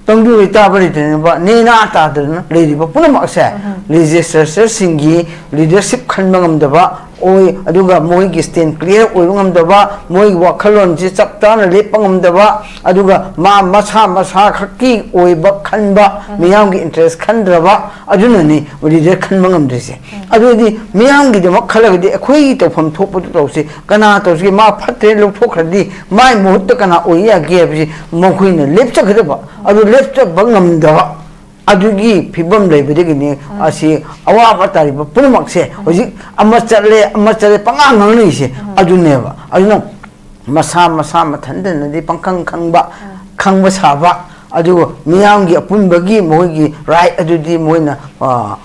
ꯇꯪꯗꯨ ꯂꯩꯇꯥꯕ ꯂꯩꯇꯅꯕ, ꯅꯦꯅꯥ ꯇꯥꯗꯅ ꯂꯩꯔꯤꯕ ꯄꯨꯝꯅꯃꯛꯁꯦ ꯎꯝ. ꯂꯤꯖꯤꯁꯂꯦꯆꯔꯁꯤꯡꯒꯤ ꯂꯤꯗꯔꯁꯤꯞ ꯈꯟꯕ ꯉꯝꯗꯕ ꯑꯣꯏ, ꯑꯗꯨꯒ ꯃꯣꯏꯒꯤ ꯁ꯭ꯇꯦꯟ ꯀ꯭ꯂꯤꯌꯥꯔ ꯑꯣꯏꯕ ꯉꯝꯗꯕ, ꯃꯣꯏꯒꯤ ꯋꯥꯈꯜꯂꯣꯟꯁꯤ ꯆꯞ ꯆꯥꯅ ꯂꯦꯞꯄ ꯉꯝꯗꯕ, ꯑꯗꯨꯒ ꯃꯥ ꯃꯁꯥ ꯃꯁꯥ ꯈꯛꯀꯤ ꯑꯣꯏꯕ ꯈꯟꯕ, ꯎꯝ. ꯃꯤꯌꯥꯝꯒꯤ ꯏꯟꯇꯔꯦꯁ ꯈꯟꯗ꯭ꯔꯕ, ꯑꯗꯨꯅꯅꯤ ꯂꯤꯗꯔ ꯈꯟꯕ ꯉꯝꯗ꯭ꯔꯤꯁꯦ꯫ ꯎꯝ. ꯑꯗꯨꯗꯤ ꯃꯤꯌꯥꯝꯒꯤꯗꯃꯛ ꯈꯜꯂꯒꯗꯤ ꯑꯩꯈꯣꯏꯒꯤ ꯇꯧꯐꯝ ꯊꯣꯛꯄꯗꯨ ꯇꯧꯁꯤ, ꯀꯅꯥ ꯇꯧꯁꯤꯒꯦ, ꯃꯥ ꯐꯠꯇ꯭ꯔꯦ ꯂꯧꯊꯣꯛꯈ꯭ꯔꯗꯤ ꯃꯥꯏ ꯃꯍꯨꯠꯇ ꯀꯅꯥ ꯑꯣꯏ ꯌꯥꯒꯦ ꯍꯥꯏꯕꯁꯤ ꯃꯈꯣꯏꯅ ꯂꯦꯞꯆꯒꯗꯕ, ꯑꯗꯨ ꯂꯦꯞꯆꯕ ꯉꯝꯗꯕ, ꯑꯗꯨꯒꯤ ꯐꯤꯕꯝ ꯂꯩꯕꯗꯒꯤꯅꯤ ꯎꯝ. ꯑꯁꯤ ꯑꯋꯥꯕ ꯇꯥꯔꯤꯕ ꯄꯨꯝꯅꯃꯛꯁꯦ ꯎꯝ. ꯍꯧꯖꯤꯛ ꯑꯃ ꯆꯠꯂꯦ, ꯑꯃ ꯆꯠꯂꯦ, ꯄꯉꯥꯡ ꯉꯥꯡꯅꯔꯤꯁꯦ ꯎꯝ. ꯑꯗꯨꯅꯦꯕ꯫ ꯑꯗꯨꯅ ꯃꯁꯥ ꯃꯁꯥ ꯃꯊꯟꯇꯅꯗꯤ ꯄꯪꯈꯪ ꯈꯪꯕ, ꯎꯝ. ꯈꯪꯕ ꯁꯥꯕ, ꯑꯗꯨꯒ ꯃꯤꯌꯥꯝꯒꯤ ꯑꯄꯨꯟꯕꯒꯤ ꯃꯈꯣꯏꯒꯤ ꯔꯥꯏꯠ ꯑꯗꯨꯗꯤ ꯃꯣꯏꯅ, ꯑ,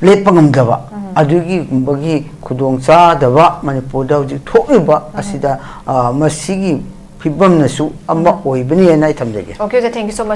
ꯂꯦꯞꯄ ꯉꯝꯗꯕ, ꯑꯗꯨꯒꯤꯒꯨꯝꯕꯒꯤ ꯈꯨꯗꯣꯡ ꯆꯥꯗꯕ ꯃꯅꯤꯄꯨꯔꯗ ꯍꯧꯖꯤꯛ ꯊꯣꯛꯂꯤꯕ ꯑꯁꯤꯗ, ꯑ, ꯃꯁꯤꯒꯤ ꯐꯤꯕꯝꯅꯁꯨ ꯑꯃ ꯑꯣꯏꯕꯅꯤ ꯍꯥꯏꯅ ꯑꯩ ꯊꯝꯖꯒꯦ꯫ Okay, sir, thank you so much.